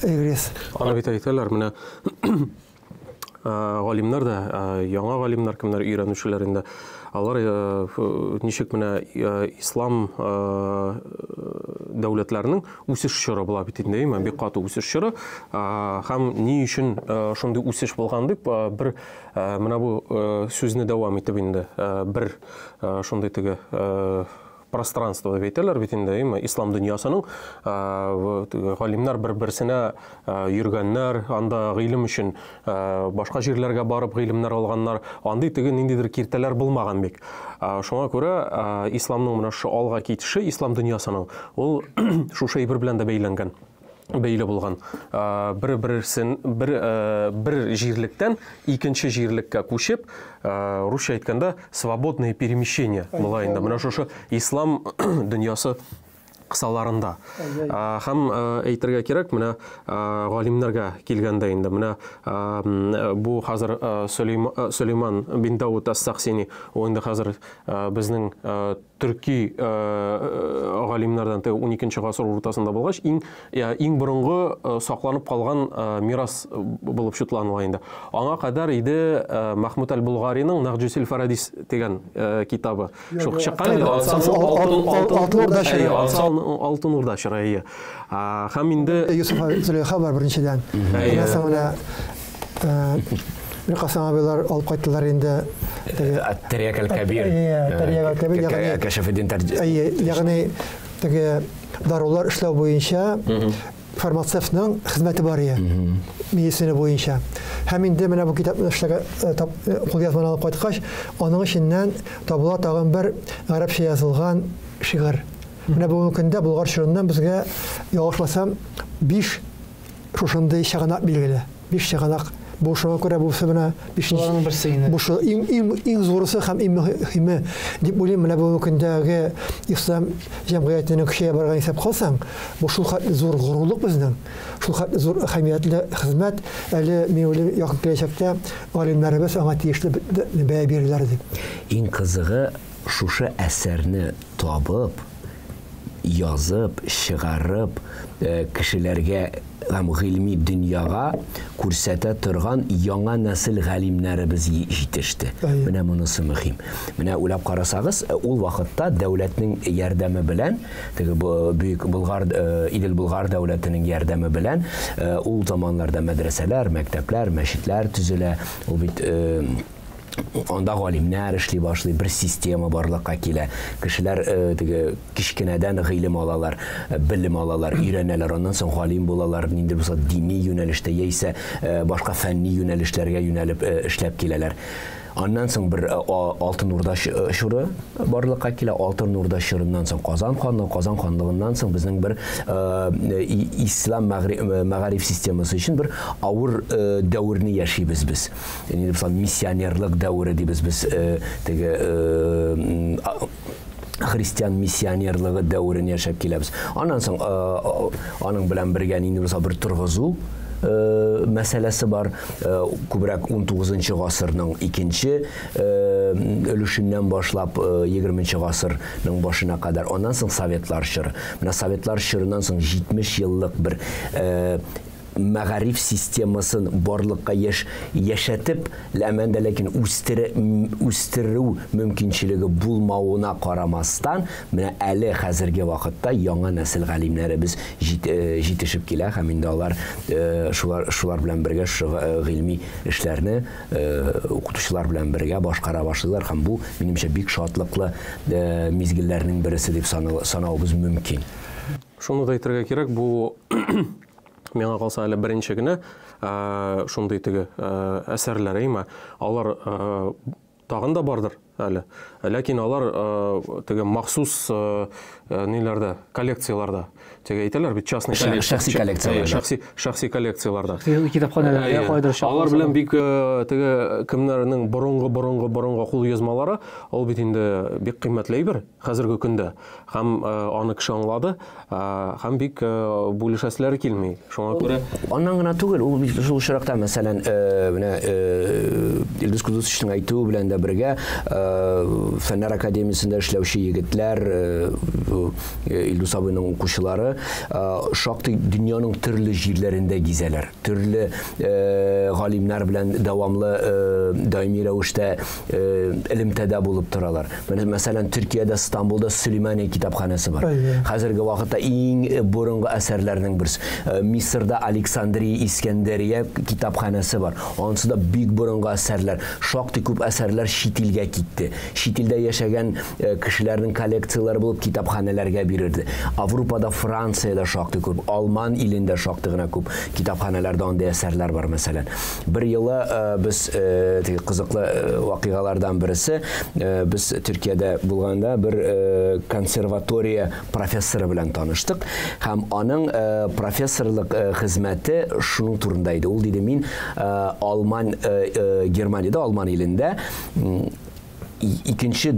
регресс. Аны бит әйтәләр, менә галимнәр дә, яңа галимнәр, кемнәр өйрәнүчеләр инде, Алар ничек менә ислам дәүләтләренең үсеш чоры була бит инде, әйме, бик каты үсеш чоры. Һәм ни өчен шундый үсеш булган дип, бер менә бу сүзне дәвам итеп инде, бер шундый теге пространство дип әйтәләр бит инде, әйме, ислам дөньясының галимнәр бер-берсенә йөргәннәр, анда гыйлем өчен башка җирләргә барып гыйлемнәр алганнар, андый теге ниндидер киртәләр булмаган бик. Шуңа күрә исламның менә шушы алга китеше, ислам дөньясының, ул шушы әйбер белән дә бәйләнгән, бәйле булган. Бер-берсен, бер, бер җирлектән икенче җирлеккә күчеп, русча әйткәндә, свободное перемещение була инде. Менә шушы ислам дөньясы кысаларында. Һәм әйтергә кирәк, менә галимнәргә килгәндә инде, менә бу хәзер Сөлейман бин Дауд ас-Саксини, ул инде хәзер безнең төрки галимнәрдән теге 12 гасыр уртасында булгач, иң борынгы сакланып калган мирас булып чутланыла инде. Аңа кадәр иде Махмуд әл-Булгариның Нахҗусил Фарадис дигән китабы. Шул чыккан иде. Алтын Урда чоры. Алтын Урда чоры, әйе. Һәм инде Юсуф Зөләйха бар беренчедән. Аннан соң менә Миркасым абыйлар алып кайттылар инде. Ат-Тарик аль-Кабир. Тарик аль-Кабир, ягъни Кашафетдин Тарҗ. Әйе, ягъни теге дарулар эшләү буенча фармацевтның хезмәте бар иде. Медицина буенча. Һәм инде менә бу китапны эшләгән, кулъязманы алып кайткач, аның эченнән табыла тагын бер гарәпчә язылган шигырь. Менә бүгенге көндә Болгар чорыннан безгә, ялгышмасам, 5 шушындый чыганак билгеле. 5 чыганак. Бу шуңа күрә бусы менә бишенче. Шуларның берсе инде. Бу шу иң, иң, иң зурысы һәм иң мөһиме дип уйлыйм. Менә бүгенге көндәге ислам җәмгыятенең көчәя барган исәп калсаң, бу шул хәтле зур горурлык безнең, шул хәтле зур әһәмиятле хезмәт. Әле мин уйлыйм, якын киләчәктә галимнәребез аңа тиешле бәя бирерләр дип. Иң кызыгы, шушы әсәрне табып, язып, чыгарып, кешеләргә һәм гыйльми дөньяга күрсәтә торган яңа нәсел галимнәребез җитеште. Менә монысы мөһим. Менә уйлап карасагыз, ул вакытта дәүләтнең ярдәме белән, теге бөек Болгар, Идел Болгар дәүләтенең ярдәме белән, ул заманнарда мәдрәсәләр, мәктәпләр, мәчетләр төзелә. Ул бит анда галимнәр эшли башлый, бер система барлыкка килә. Кешеләр теге кечкенәдән гыйлем алалар, белем алалар, өйрәнәләр, аннан соң галим булалар, нинди булса дини юнәлештә яисә башка фәнни юнәлешләргә юнәлеп эшләп киләләр. Аннан соң бер Алтын Урда чоры барлыкка килә. Алтын Урда чорыннан соң Казан ханлыгы, Казан ханлыгыннан соң безнең бер ислам мәгариф системасы өчен бер авыр дәверне яшибез без. Нинди булса миссионерлык дәвере дибез без, теге христиан миссионерлыгы дәверен яшәп киләбез. Аннан соң аның белән бергә нинди булса бер торгызу мәсьәләсе бар. Күбрәк 19 гасырның икенче өлешеннән башлап 20 гасырның башына кадәр. Аннан соң советлар чоры. Менә советлар чорыннан соң 70 еллык бер мәгариф системасын барлыкка яшәтеп, ләмәндә ләкин үстерү мөмкинчелеге булмавына карамастан, менә әле хәзерге вакытта яңа нәсел галимнәребез җитешеп килә һәм инде алар шулар белән бергә шушы гыйльми эшләрне укытучылар белән бергә башкара башлыйлар һәм бу, минемчә, бик шатлыклы мизгелләрнең бересе дип санавыбыз мөмкин. Шуны да әйтергә кирәк, бу миңа калса әле беренче генә шундый теге әсәрләр, әйме, алар тагын да бардыр әле. Ләкин алар теге махсус ниләрдә, коллекцияләрдә. Теге әйтәләр бит, частный коллекция. Шәхси коллекцияләрдә. Шәхси коллекцияләрдә. Шәхси китапханәләрдә кайдыр чак Алар булса белән да. бик теге кемнәрнең борынгы, борынгы, борынгы кул язмалары, ул бит инде бик кыйммәтле әйбер хәзерге көндә. Һәм аны кеше аңлады, һәм бик бүлешәселәре килми. Шуңа күрә Аннан гына түгел, ул бит шул очракта, мәсәлән, менә Илдус Кудусовичның әйтүе белән дә бергә Фәннәр академиясендә эшләүче егетләр, Илдус абыйның укучылары шактый дөньяның төрле җирләрендә гизәләр. Төрле галимнәр белән дәвамлы даими рәвештә элемтәдә булып торалар. Менә, мәсәлән, Төркиядә Стамбулда Сөләймания китапханәсе бар. Хәзерге вакытта иң борынгы әсәрләрнең берсе. Мисырда Александрия Искәндәрия китапханәсе бар. Анысы да бик борынгы әсәрләр. Шактый күп әсәрләр чит илгә китте. Чит илдә яшәгән кешеләрнең коллекцияләре булып китапханәләргә бирелде. Аврупада, Франциядә шактый күп, Алман илендә шактый гына күп китапханәләрдә андый әсәрләр бар, мәсәлән. Бер елы без теге кызыклы вакыйгалардан берсе, без Төркиядә булганда бер консерватория профессоры белән таныштык һәм аның профессорлык хезмәте шуның турында иде. Ул диде, мин Алман Германиядә, Алман илендә икенче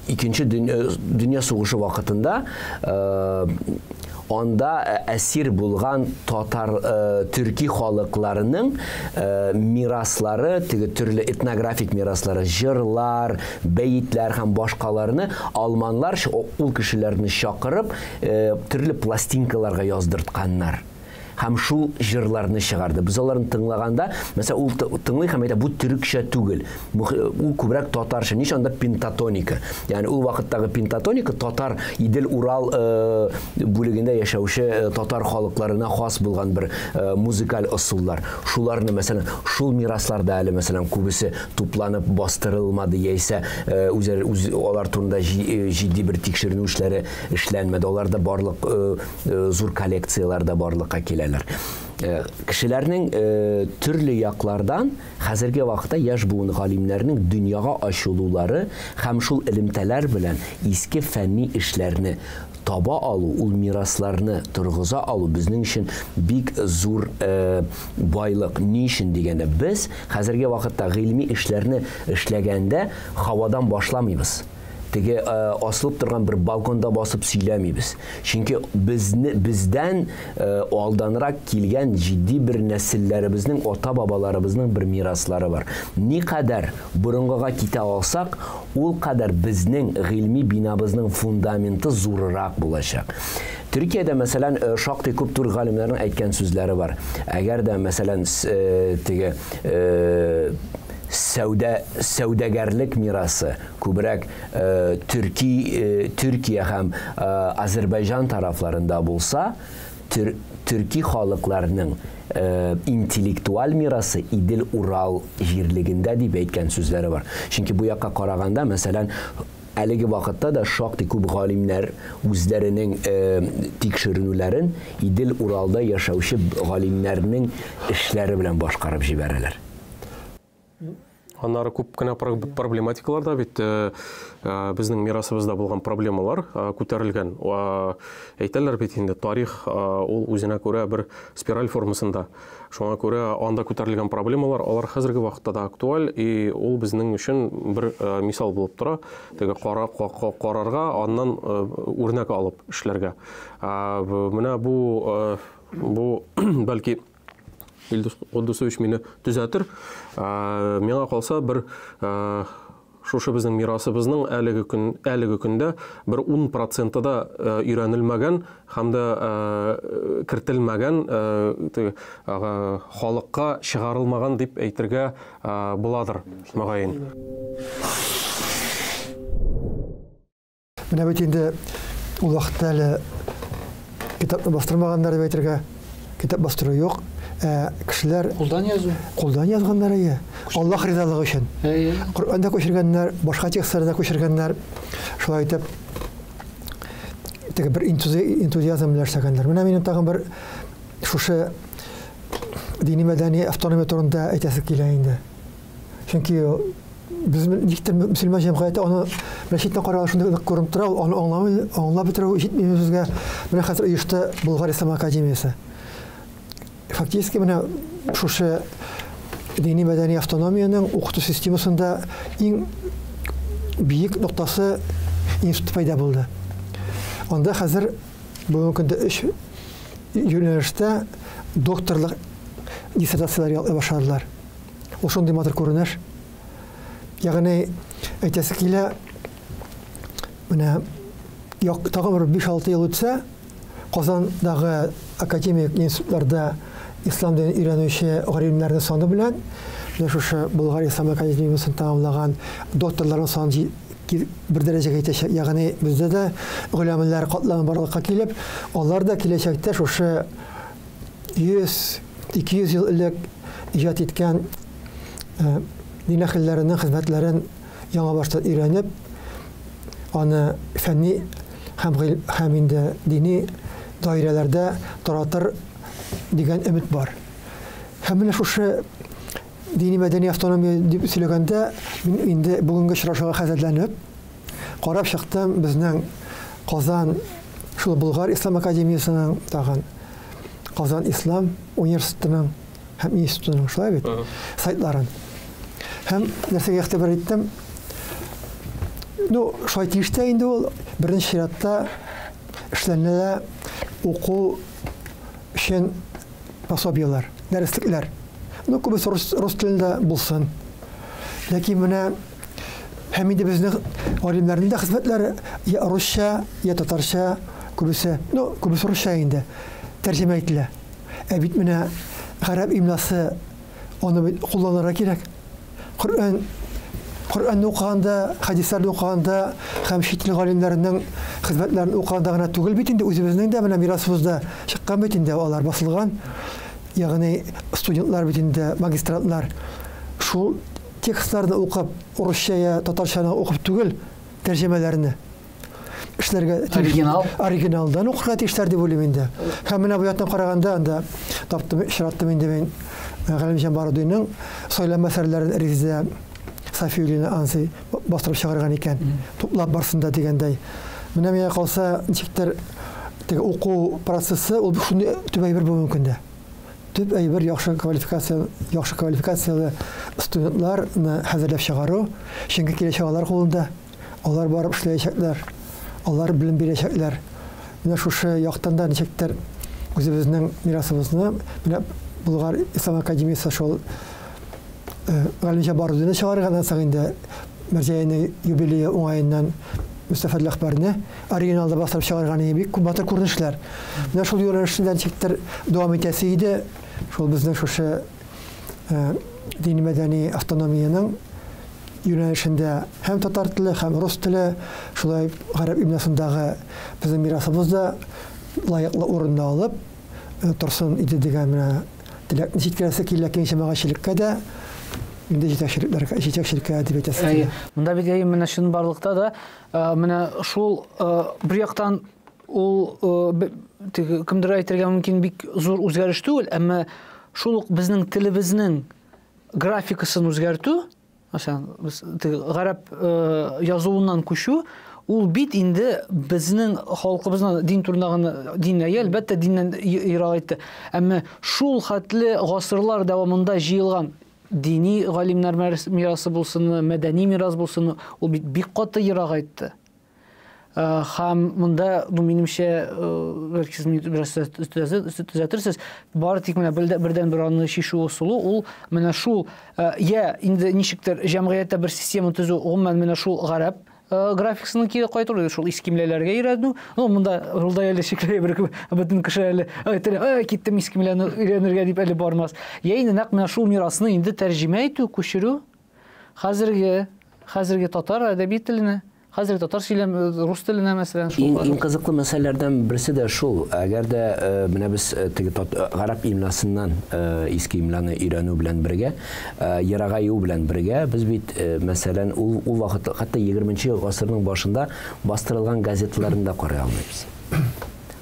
икенче дөнья сугышы вакытында анда әсир булган татар төрки халыкларының мираслары, теге төрле этнографик мираслары, җырлар, бәетләр һәм башкаларны алманнар ул кешеләрне чакырып, төрле пластинкаларга яздыртканнар. Һәм шул җырларны чыгарды. Без аларны тыңлаганда, мәсәлән, ул тыңлый һәм әйтә, бу төрекчә түгел. Ул күбрәк татарча. Ничә анда пентатоника. Ягъни ул вакыттагы пентатоника татар Идел-Урал бүлегендә яшәүче татар халыкларына хас булган бер музыкаль ысуллар. Шуларны, мәсәлән, шул мирасларда әле, мәсәлән, күбесе тупланып бастырылмады яисә үзәр үз алар турында җитди бер тикшеренү эшләре эшләнмәде. Аларда барлык зур коллекцияләр дә барлыкка киләләр. Кешеләрнең төрле яклардан хәзерге вакытта яшь буын галимнәрнең дөньяга ачылулары һәм шул элемтәләр белән иске фәнни эшләрне таба алу, ул мирасларны торгыза алу безнең өчен бик зур байлык. Ни өчен дигәндә, без хәзерге вакытта гыйльми эшләрне эшләгәндә һавадан башламыйбыз. Теге асылып торган бер балконда басып сөйләмибез. Чөнки безне бездән алданрак килгән җитди бер нәселләребезнең, ата-бабаларыбызның бер мираслары бар. Никадәр борынгыга китә алсак, ул кадәр безнең гыйльми бинабызның фундаменты зуррак булачак. Төркиядә, мәсәлән, шактый күп түрк галимнәренең әйткән сүзләре бар. Әгәр дә, мәсәлән, теге сәүдә сәүдәгәрлек мирасы күбрәк төрки Төркия һәм Азербайҗан тарафларында булса, төрки халыкларның интеллектуаль мирасы Идел-Урал җирлегендә дип әйткән сүзләре бар. Чөнки бу якка караганда, мәсәлән, әлеге вакытта да шактый күп галимнәр үзләренең тикшеренүләрен Идел-Уралда яшәүче галимнәрнең эшләре белән башкарып җибәрәләр. Аннары күп кенә проблематикалар да бит безнең мирасыбызда булган проблемалар күтәрелгән. Әйтәләр бит инде, тарих ул үзенә күрә бер спираль формасында. Шуңа күрә анда күтәрелгән проблемалар, алар хәзерге вакытта да актуаль, и ул безнең өчен бер мисал булып тора. Теге карарга, аннан үрнәк алып эшләргә. Менә бу бу бәлки Илдус Куддусович мине төзәтер. Миңа калса бер шушы безнең мирасыбызның әлеге көн әлеге көндә бер 10% да өйрәнелмәгән һәм дә кертелмәгән, халыкка чыгарылмаган дип әйтергә буладыр, мөгаен. Менә бит инде ул вакытта әле китапны бастырмаганнар дип әйтергә, китап бастыру юк. Ә кешеләр кулдан язу. Кулдан язганнар әйе. Аллаһ ризалыгы өчен. Әйе. Коръәндә күчергәннәр, башка текстларда күчергәннәр. Шулай итеп теге бер энтузиазм белән эшләгәннәр. Менә минем тагын бер шушы дини мәдәни автономия турында әйтәсе килә инде. Чөнки без никтер мөселман җәмгыяте аны менә читтән караганда шундый нык күренеп тора, аны аңламый, аңлап бетерү җитми безгә. Менә хәзер оешты Болгар ислам академиясе. Фактически менә шушы дини мәдәни автономиянең укыту системасында иң биек ноктасы институт пайда булды. Анда хәзер бүгенге көндә өч юнәлештә докторлык диссертацияләр яклый башладылар. Ул шундый матур күренеш. Ягъни әйтәсе килә, менә тагын бер 5-6 ел үтсә, Казандагы академик институтларда ислам динен өйрәнүче галимнәрнең саны белән менә шушы Болгар ислам академиясен тәмамлаган докторларның саны бер дәрәҗәгә җитәчәк. Ягъни бездә дә голәмәләр катламы барлыкка килеп, алар да киләчәктә шушы 100-200 ел элек иҗат иткән дин әһелләренең хезмәтләрен яңа баштан өйрәнеп, аны фәнни һәм инде дини даирәләрдә таратыр дигән өмет бар. Һәм менә шушы дини мәдәни автономия дип сөйләгәндә, мин инде бүгенге очрашуга хәзерләнеп, карап чыктым безнең Казан шул Болгар ислам академиясенең, тагын Казан ислам университетының һәм институтының, шулай бит, сайтларын. Һәм нәрсәгә игътибар иттем? Ну, шулай тиеш тә инде ул, беренче чиратта эшләнелә уку өчен пособиеләр, дәреслекләр. Ну, күбесе рус телендә булсын. Ләкин менә һәм инде безнең галимнәрнең дә хезмәтләре я русча, я татарча, күбесе, ну, күбесе русча инде тәрҗемә ителә. Ә бит менә гарәп имласы, аны бит кулланырга кирәк. Коръәнне укыганда, хәдисләрне укыганда һәм чит ил галимнәренең хезмәтләрен укыганда гына түгел бит инде, үзебезнең дә менә мирасыбызда чыккан бит инде, алар басылган. Ягъни студентлар бит инде, магистрантлар шул текстларны укып, урысча я татарчаны укып түгел, тәрҗемәләрне эшләргә тиеш. Оригинал? Оригиналдан укырга тиешләр дип уйлыйм инде. Һәм менә бу яктан караганда анда таптым, очраттым инде мин Галимҗан Барудыйның сайланма әсәрләрен Резеда Сафиуллина ансы бастырып чыгарган икән. Туплап барсын да дигәндәй. Менә миңа калса, ничектер теге уку процессы ул шундый төп әйбер бүгенге көндә. Төп әйбер яхшы квалификация, яхшы квалификацияле студентларны хәзерләп чыгару, чөнки киләчәк алар кулында. Алар барып эшләячәкләр, алар белем бирәчәкләр. Менә шушы яктан да ничектер үзебезнең мирасыбызны, менә Болгар ислам академиясе шул Галимҗан Барудыйны чыгарганнан соң инде Мәрҗәйнең юбилее уңаеннан Мустафа Әхбәрне оригиналда бастырып чыгарган иде, бик күп матур күренешләр. Менә шул юнәлештә ничектер дәвам итәсе иде. Шул безнең шушы дини мәдәни автономиянең юнәлешендә һәм татар теле, һәм рус теле, шулай гарәп имлясындагы безнең мирасыбыз да лаеклы урынны алып торсын иде дигән менә теләкне җиткерәсе килә киң җәмәгатьчелеккә дә, инде җитәкчелекләргә, җитәкчелеккә дип әйтәсе килә. Монда бит әйе, менә чынбарлыкта да менә шул бер яктан ул теге кемдер әйтергә мөмкин бик зур үзгәреш түгел, әмма шул ук безнең телебезнең графикасын үзгәртү, мәсәлән, без теге гарәп язуыннан күчү, ул бит инде безнең халкыбызның дин турындагы дин, әйе, әлбәттә, диннән ерак итте. Әмма шул хәтле гасырлар дәвамында җыелган дини галимнәр мирасы булсын, мәдәни мирас булсын, ул бит бик каты ерак итте. Һәм монда, ну, минемчә, бәлки сез мине бераз төзәтерсез, бары тик менә бердән-бер аны чишү ысулы ул менә шул, я инде ничектер җәмгыятьтә бер система төзү, гомумән менә шул гарәп графикасын кире кайтару, шул иске имләләргә өйрәнү. Ну, монда рулда әле шикле бер бөтен кеше әле, ай, теле, ай, киттем иске имләне өйрәнергә дип әле бармас. Я инде нәкъ менә шул мирасны инде тәрҗемә итү, күчерү хәзерге татар әдәби теленә, хәзерге татар сөйләм, рус теленә, мәсәлән, шул. Иң кызыклы мәсьәләләрдән берсе дә шул. Әгәр дә менә без теге гарәп имласыннан иске имланы өйрәнү белән бергә, ерагаю белән бергә, без бит, мәсәлән, ул вакыт, хәтта 20 гасырның башында бастырылган газеталарны да карый алмыйбыз.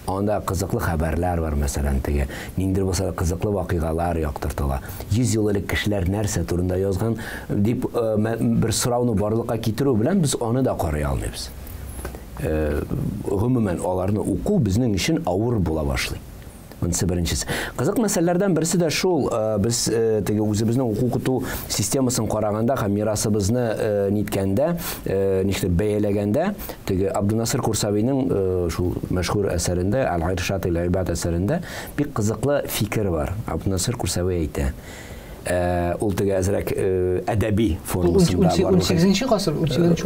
Анда кызыклы хәбәрләр бар, мәсәлән, теге ниндидер булса да кызыклы вакыйгалар яктыртыла. 100 ел элек кешеләр нәрсә турында язган дип бер сорауны барлыкка китерү белән без аны да карый алмыйбыз. Гомумән, аларны уку безнең өчен авыр була башлый. Монысы беренчесе. Кызык мәсьәләләрдән берсе дә шул, без теге үзебезнең уку-укыту системасын караганда һәм мирасыбызны ниткәндә, ничек бәяләгәндә, теге Абдунасыр Курсавиның шул мәшһүр әсәрендә, Аль-Иршат ил-Ибад әсәрендә бик кызыклы фикер бар. Абдунасыр Курсави әйтә: Ул теге әзрәк әдәби формасында бар. 18 гасыр, 18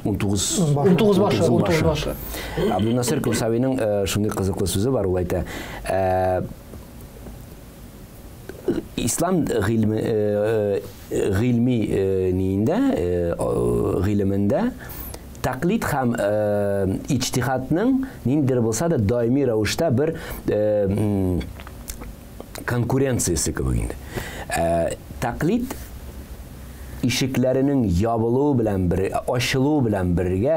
19 19 башы, 19 башы. Абдулнасыр Курсавиның шундый кызыклы сүзе бар, ул әйтә, Ислам гыйльме гыйльми ниендә, гыйлемендә тәкълид һәм иҗтихадның ниндидер булса да даими рәвештә бер конкуренциясе кебек инде. Тәкълид ишекләренең ябылуы белән бер ачылуы белән бергә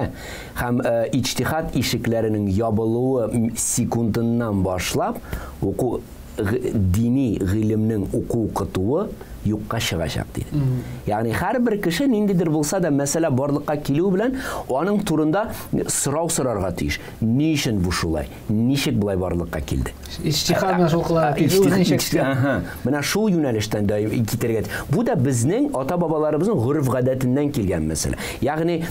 һәм иҗтихад ишекләренең ябылуы секундыннан башлап уку дини гыйлемнең уку укытуы юкка чыгачак диде. Ягъни һәрбер кеше ниндидер булса да мәсьәлә барлыкка килү белән аның турында сорау сорарга тиеш. Ни өчен бу шулай? Ничек болай барлыкка килде? Иҗтихад белән шул кыланып килде. Ага. Менә шул юнәлештән дә китәргә. Бу да безнең ата-бабаларыбызның гореф-гадәтеннән килгән мәсьәлә. Ягъни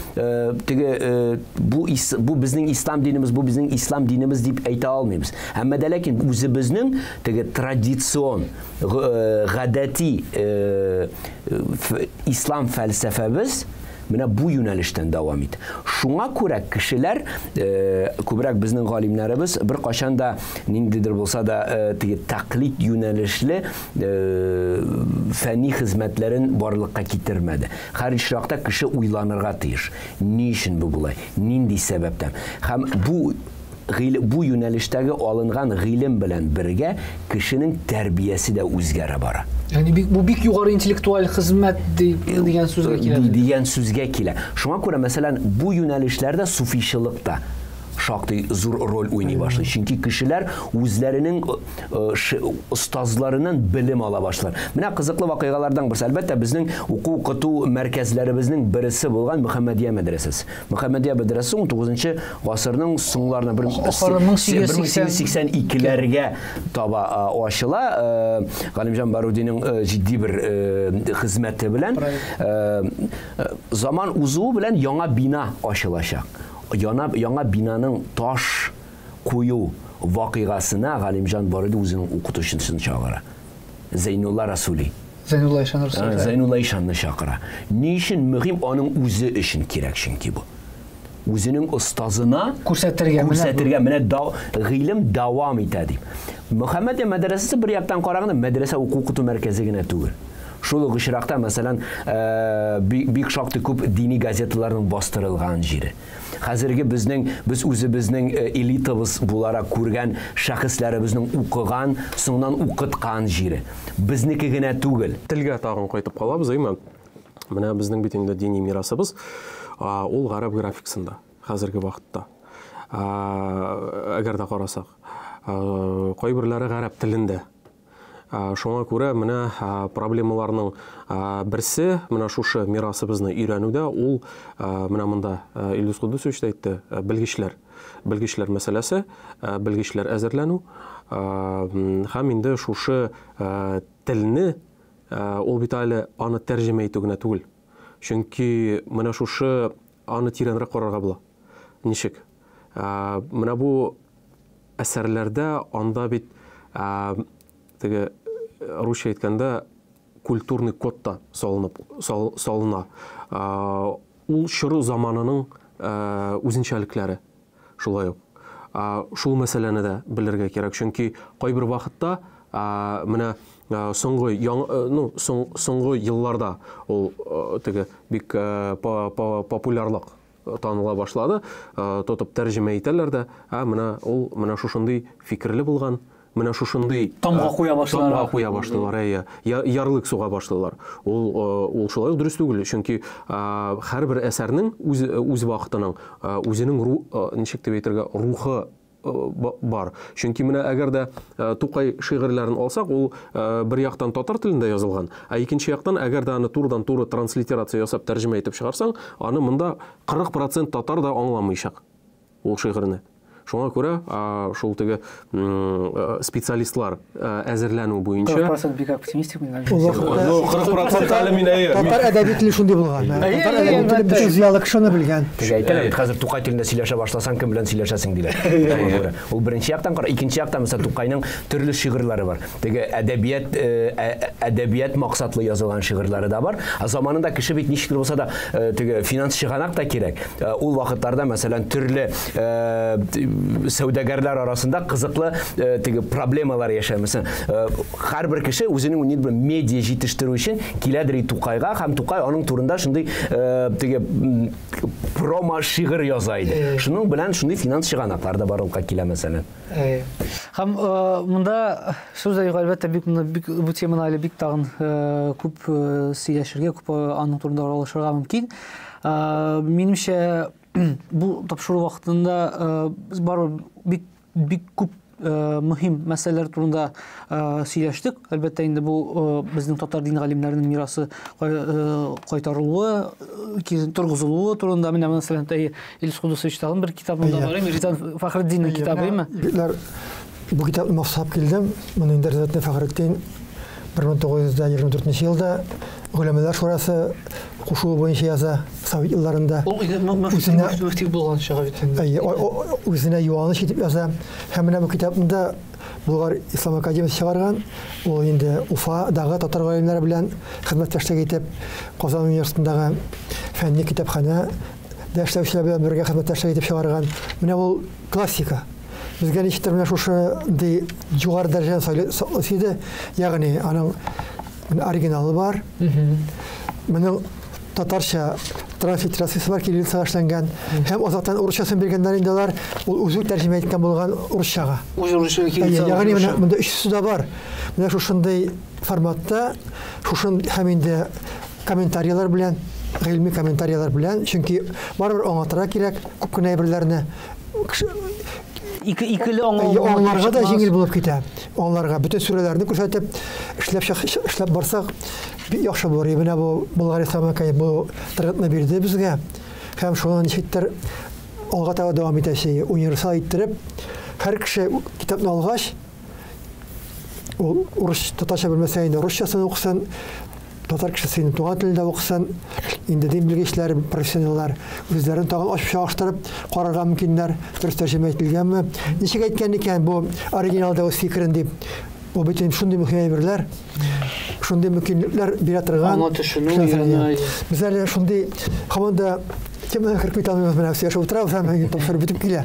теге бу бу безнең ислам динебез, бу безнең ислам динебез дип әйтә алмыйбыз. Әмма дә ләкин үзебезнең теге традицион, гадәти ислам фәлсәфәбез менә бу юнәлештән дәвам итә. Шуңа күрә кешеләр, күбрәк безнең галимнәребез беркайчан да ниндидер булса да теге тәкълид юнәлешле фәнни хезмәтләрен барлыкка китермәде. Һәр очракта кеше уйланырга тиеш. Ни өчен бу болай? Нинди сәбәптән? Һәм бу бу юнәлештәге алынган гыйлем белән бергә кешенең тәрбиясе дә үзгәрә бара. Ягъни бик, бу бик югары интеллектуаль хезмәт дигән сүзгә килә. Дигән сүзгә килә. Шуңа күрә, мәсәлән, бу юнәлешләрдә суфичылык та шактый зур роль уйный башлый. Чөнки кешеләр үзләренең остазларыннан белем ала башлар. Менә кызыклы вакыйгалардан берсе, әлбәттә, безнең уку-укыту мәркәзләребезнең берсе булган Мөхәммәдия мәдрәсәсе. Мөхәммәдия мәдрәсәсе 19 гасырның соңларына 1882-ләргә таба ачыла. Галимҗан Барудиның җитди бер хезмәте белән заман узуы белән яңа бина ачылачак. Яңа бинаның таш кую вакыйгасына Галимҗан Баруди үзенең укытучысын чакыра. Зәйнулла Расули. Зәйнулла Ишан Расули. Зәйнулла Ишанны чакыра. Ни өчен мөһим? Аның үзе өчен кирәк чөнки бу. Үзенең остазына күрсәтергә, күрсәтергә менә гыйлем дәвам итә дип. Мөхәммәдия мәдрәсәсе бер яктан караганда мәдрәсә уку-укыту мәркәзе генә түгел. Шул ук очракта, мәсәлән, бик шактый күп дини газеталарның бастырылган җире. Хәзерге безнең, без үзебезнең элитабыз буларак күргән шәхесләребезнең укыган, соңыннан укыткан җире. Безнеке генә түгел. Телгә тагын кайтып калабыз, әйме? Менә безнең бит инде дини мирасыбыз, ул гарәп графикасында хәзерге вакытта. Әгәр дә карасак, кайберләре гарәп телендә. Шуңа күрә менә проблемаларның берсе, менә шушы мирасыбызны өйрәнүдә, ул менә монда Илдус Кудусович та әйтте, белгечләр. Белгечләр мәсьәләсе, белгечләр әзерләнү һәм инде шушы телне, ул бит әле аны тәрҗемә итү генә түгел. Чөнки менә шушы аны тирәнрәк карарга була. Ничек? Менә бу әсәрләрдә анда бит теге русча әйткәндә культурный код та салынып салына. Ул чоры заманының үзенчәлекләре шулай ук. Шул мәсьәләне дә белергә кирәк, чөнки кайбер вакытта менә соңгы ну соңгы елларда ул теге бик популярлык таныла башлады, тотып тәрҗемә итәләр дә, ә менә ул менә шушындый фикерле булган, менә шушындый тамга куя башлыйлар. Тамга куя башлыйлар, әйе. Ярлык суга башлыйлар. Ул шулай ук дөрес түгел, чөнки һәрбер әсәрнең үз вакытының, үзенең ничек дип әйтергә, рухы бар. Чөнки менә әгәр дә Тукай шигырьләрен алсак, ул бер яктан татар телендә язылган, ә икенче яктан әгәр дә аны турыдан-туры транслитерация ясап тәрҗемә итеп чыгарсаң, аны монда 40% татар да аңламыйчак ул шигырьне. Шуңа күрә шул теге специалистлар әзерләнү буенча 40% бик оптимистик мин. Ул вакытта Ну, 40% әле мин әйе. Татар әдәби теле шундый булган. Татар әдәби теле бөтен зыялы кеше аны белгән. Теге әйтәләр бит, хәзер Тукай телендә сөйләшә башласаң, кем белән сөйләшәсең диләр. Шуңа күрә. Ул беренче яктан кара, икенче яктан мәсәлән Тукайның төрле шигырьләре бар. Теге әдәбият әдәбият максатлы язылган шигырьләре дә бар. Ә заманында кеше бит ничектер булса да теге финанс чыганак та кирәк. Ул вакытларда мәсәлән төрле сәүдәгәрләр арасында кызыклы теге проблемалар яшәй. Мәсәлән, һәрбер кеше үзенең нинди бер медиа җитештерү өчен киләдер и Тукайга, һәм Тукай аның турында шундый теге промо шигырь яза иде. Шуның белән шундый финанс чыганаклар да барлыкка килә мәсәлән. Һәм монда сүз дә юк, әлбәттә, бик бик бу теманы әле бик тагын күп сөйләшергә, күп аның турында аралашырга мөмкин. Минемчә, бу тапшыру вакытында без барыбер бик бик күп мөһим мәсьәләләр турында сөйләштек. Әлбәттә, инде бу безнең татар дин галимнәренең мирасы кайтарылуы, торгызылуы турында менә мәсәлән, Илсур Кудусович тагын бер китабында бар, Ризан Фәхретдиннең китабы, әйеме? Бу китапны махсус килдем. Моны инде Ризатдин Фәхретдин 1924 елда Голәмәләр шурасы кушуы буенча яза, совет елларында. Ул мөфти булган чагы бит инде. Үзенә юаныч итеп яза. Һәм менә бу китапында Болгар Ислам академиясе чыгарган. Ул инде Уфадагы татар галимнәре белән хезмәттәшлек итеп, Казан университетындагы фәнни китапханә дә эшләүчеләр белән бергә хезмәттәшлек итеп чыгарган. Менә ул классика. Безгә ничектер менә шушы югары дәрәҗәне сакласы иде. Ягъни аның оригиналы бар. Моның татарча транслитерациясе бар, кириллицага эшләнгән. Һәм азактан урысчасын биргәннәр инде алар. Ул үзе тәрҗемә иткән булган урысчага. Үзе урысча кириллицага. Ягъни менә монда өчесе дә бар. Менә шушындый форматта, шушын һәм инде комментарийлар белән, гыйльми комментарийлар белән, чөнки барыбер аңлатырга кирәк күп кенә әйберләрне. Икеле аңларга да җиңел булып китә. Аңларга бөтен сүрәләрне күрсәтеп, эшләп барсак, бик яхшы булыр. Менә бу Болгар Ислам академиясе бу трендны бирде безгә. Һәм шуны ничектер алга таба дәвам итәсе, универсал иттереп, һәр кеше китапны алгач, ул урыс татарча белмәсә инде русчасын укысын, татар кешесе инде туган телендә укысын, инде дин белгечләре, профессионаллар үзләрен тагын ачып чагыштырып карарга мөмкиннәр, дөрес тәрҗемә ителгәнме, ничек әйткән икән бу оригиналда үз фикерен дип. Бу бит инде шундый мөһим әйберләр, шундый мөмкинлекләр бирә торган. Аңа төшенү, өйрәнү. Без әле шундый һаман да темага кереп китә алмыйбыз, менә сөйләшеп утырабыз һәм тапшырып бетеп килә.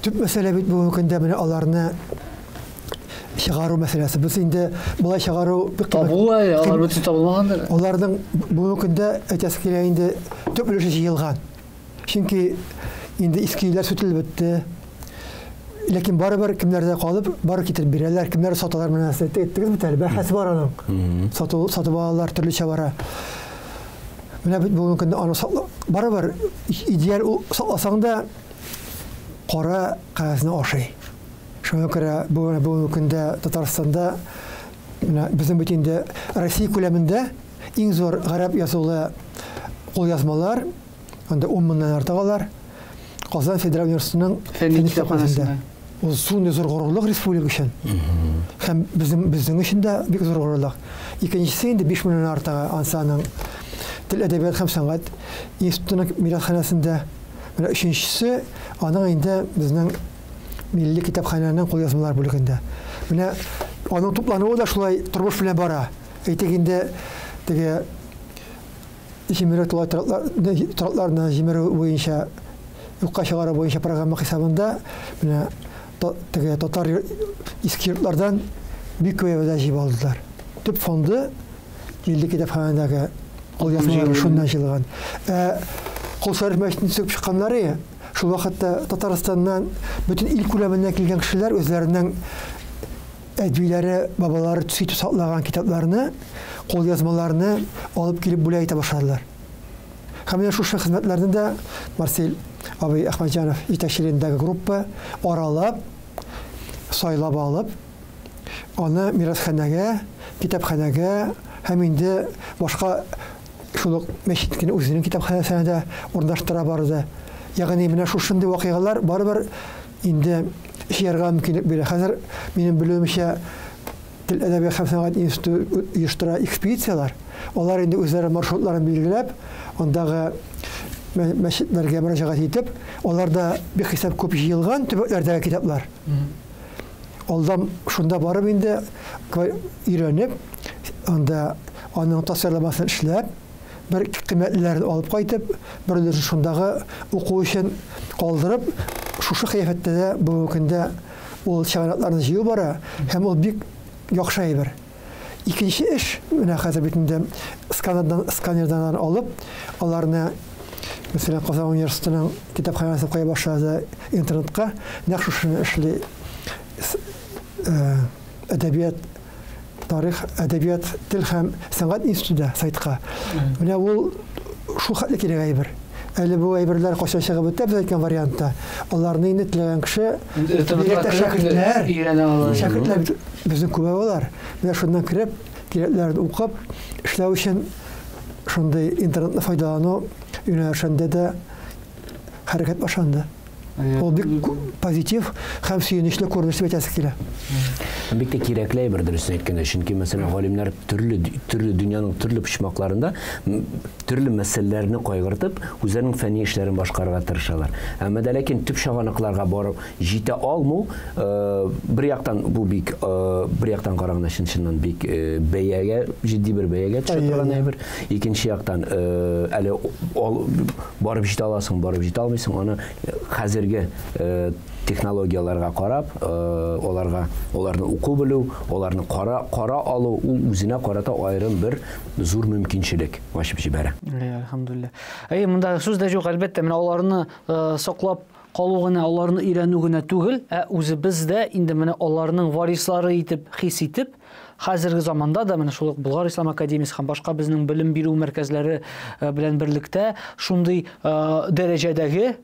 Төп мәсьәлә бит бүгенге көндә менә аларны чыгару мәсьәләсе. Без инде болай чыгару бик табу әле, алар бөтен табылмагандыр. Аларның бүгенге көндә әйтәсе килә инде төп өлеше җыелган. Чөнки инде иске өйләр сүтелеп бетте. Ләкин барыбер кемнәрдә калып, бары китереп бирәләр, кемнәр саталар, менә сез әйттегез бит әле, бәхәс бар аның. Сату, сатып алалар, төрлечә бара. Менә бит бүгенге көндә аны сатла, барыбер идеаль ул сакласаң да кара кәгазьне ашый. Шуңа күрә бүгенге көндә Татарстанда менә безнең бит инде Россия күләмендә иң зур гарәп язулы кулъязмалар, анда 10 меңнән артык алар. Казан федераль университетының фәнни китапханәсендә. Ул шундый зур горурлык республика өчен. Һәм безнең өчен дә бик зур горурлык. Икенчесе инде 5 меңнән артыгы ансаның тел, әдәбият һәм сәнгать институтының мирасханәсендә. Менә өченчесе аның инде безнең милли китапханәнең кулъязмалар бүлегендә. Менә аның туплануы да шулай тормыш белән бара. Әйтик инде теге җимерү торакларны җимерү буенча юкка чыгару буенча программа хисабында менә теге татар иске йортлардан бик күп әйберләр җыеп алдылар. Төп фонды милли китапханәдәге кулъязмалар шуннан җыелган. Кол Шәриф мәчетен төзеп чыкканнары шул вакытта Татарстаннан бөтен ил күләменнән килгән кешеләр үзләренең әбиләре, бабалары төзеп саклаган китапларны, кулъязмаларны алып килеп бүләк итә башладылар. Һәм менә шушы хезмәтләрне дә Марсель абый Әхмәтҗанов җитәкчелегендәге группа аралап, сайлап алып, аны мирасханәгә, китапханәгә һәм инде башка Шул ук мәчетнең үзенең китапханәсенә дә урнаштыра барды. Ягъни менә шушындый вакыйгалар барыбер инде җыярга мөмкинлек бирә. Хәзер минем белүемчә, Тел, әдәбият һәм сәнгать институты оештыра экспедицияләр. Алар инде үзләре маршрутларын билгеләп, андагы мәчетләргә мөрәҗәгать итеп, аларда бихисап күп җыелган төбәкләрдәге китаплар. Алдан шунда барып инде өйрәнеп, анда аның тасвирламасын эшләп, бер кыйммәтлеләрен алып кайтып, бер өлешен шундагы уку өчен калдырып, шушы кыяфәттә дә бүгенге көндә ул чыганакларны җыю бара, һәм ул бик яхшы әйбер. Икенче эш, менә хәзер бит инде сканердан алып, аларны, мәсәлән, Казан университетының китапханәсе куя башлады интернетка, нәкъ шушыны эшли әдәбият, тарих, әдәбият, тел һәм сәнгать институты сайтка. Менә ул шул хәтле кирәк әйбер. Әле бу әйберләр кайчан чыгып бетә, без әйткән вариантта, аларны инде теләгән кеше, бигрәк тә шәкертләр, шәкертләр безнең күбәү алар. Менә шуннан кереп, кирәкләрен укып, эшләү өчен шундый интернетны файдалану юнәлешендә дә хәрәкәт башланды. Ул бик позитив һәм сөенечле күренеш дип әйтәсе килә. Бик тә кирәкле әйбер, дөресен әйткәндә, чөнки, мәсәлән, галимнәр төрле, төрле дөньяның төрле почмакларында төрле мәсьәләләрне кайгыртып, үзләренең фәнни эшләрен башкарырга тырышалар. Әмма дә ләкин төп чыганакларга барып җитә алмау, бер яктан бу бик, бер яктан караганда чын-чыннан бик бәягә, җитди бер бәягә төшә торган әйбер. Икенче яктан, әле барып җитә аласың, барып җитә алмыйсың, аны хәзерге технологияләргә карап, аларга, аларны уку белү, аларны кара, кара алу, ул үзенә карата аерым бер зур мөмкинчелек ачып җибәрә. Әлхәмдүлилләһ. Әйе, монда сүз дә юк, әлбәттә, менә аларны саклап калу гына, аларны өйрәнү генә түгел, ә үзебез дә инде менә аларның варислары итеп хис итеп, хәзерге заманда да менә шул ук Болгар ислам академиясе һәм башка безнең белем бирү мәркәзләре белән берлектә шундый дәрәҗәдәге,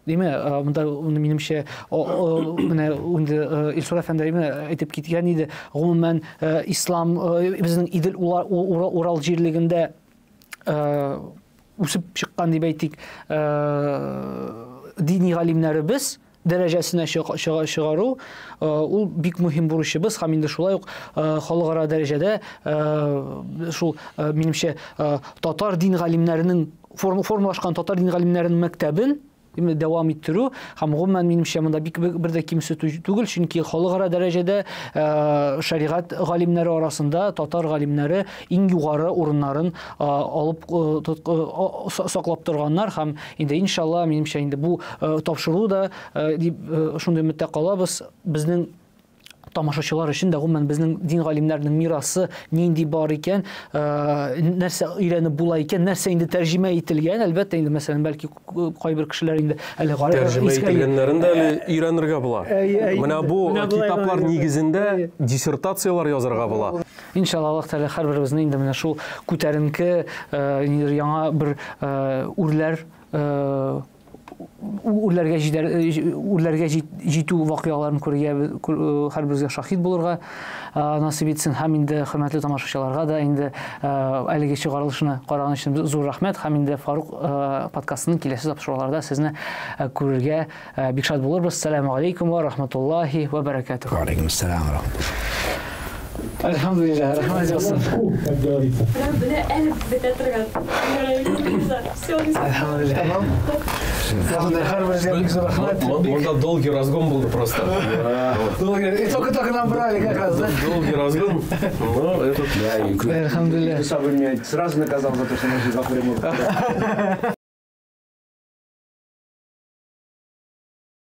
димә, монда минемчә, менә инде Илсур әфәнде әйтеп киткән иде, гомумән, ислам безнең Идел Урал җирлегендә үсеп чыккан дип әйтик, дини галимнәребез дәрәҗәсенә чыгару, ул бик мөһим бурычыбыз, һәм инде шулай ук халыкара дәрәҗәдә шул, минемчә, татар дин галимнәренең формалашкан татар дин галимнәренең мәктәбен дәвам иттерү һәм гомумән, минемчә, монда бик бер дә кимсетү түгел, чөнки халыкара дәрәҗәдә шәригать галимнәре арасында татар галимнәре иң югары урыннарын алып саклап торганнар, һәм инде иншалла, минемчә, инде бу тапшыру да дип шундый өметтә калабыз, безнең тамашачылар өчен дә гомумән безнең дин галимнәренең мирасы нинди бар икән, нәрсә өйрәнеп була икән, нәрсә инде тәрҗемә ителгән, әлбәттә инде, мәсәлән, бәлки кайбер кешеләр инде әле тәрҗемә ителгәннәрен дә әле өйрәнергә була. Менә бу китаплар нигезендә диссертацияләр язарга була. Иншалла, Аллаһ Тәгалә һәрберебезне инде менә шул күтәренке, яңа бер үрләр, үрләргә җитәр, үрләргә җитү вакыйгаларын күрергә, һәрберебезгә шаһит булырга насыйп итсен. Һәм инде хөрмәтле тамашачыларга да инде әлеге чыгарылышны караган өчен зур рәхмәт. Һәм инде Фарук подкастының киләсе тапшыруларда сезне күрергә бик шат булырбыз. Ассаламу алейкум ва рахматуллахи ва баракатух. Ва алейкум ассалам ва рахматуллах. Альхамдулилля, рәхмәт булсын. Как говорится. Прям менә әле бетә торган. Альхамдулилля. Тамам. Монда долгий разгон был просто. Долгий. И только-только набрали как раз, да? Долгий разгон. Но этот... Да, и Альхамдулилля. Ты меня сразу наказал за то, что мы же запрямую.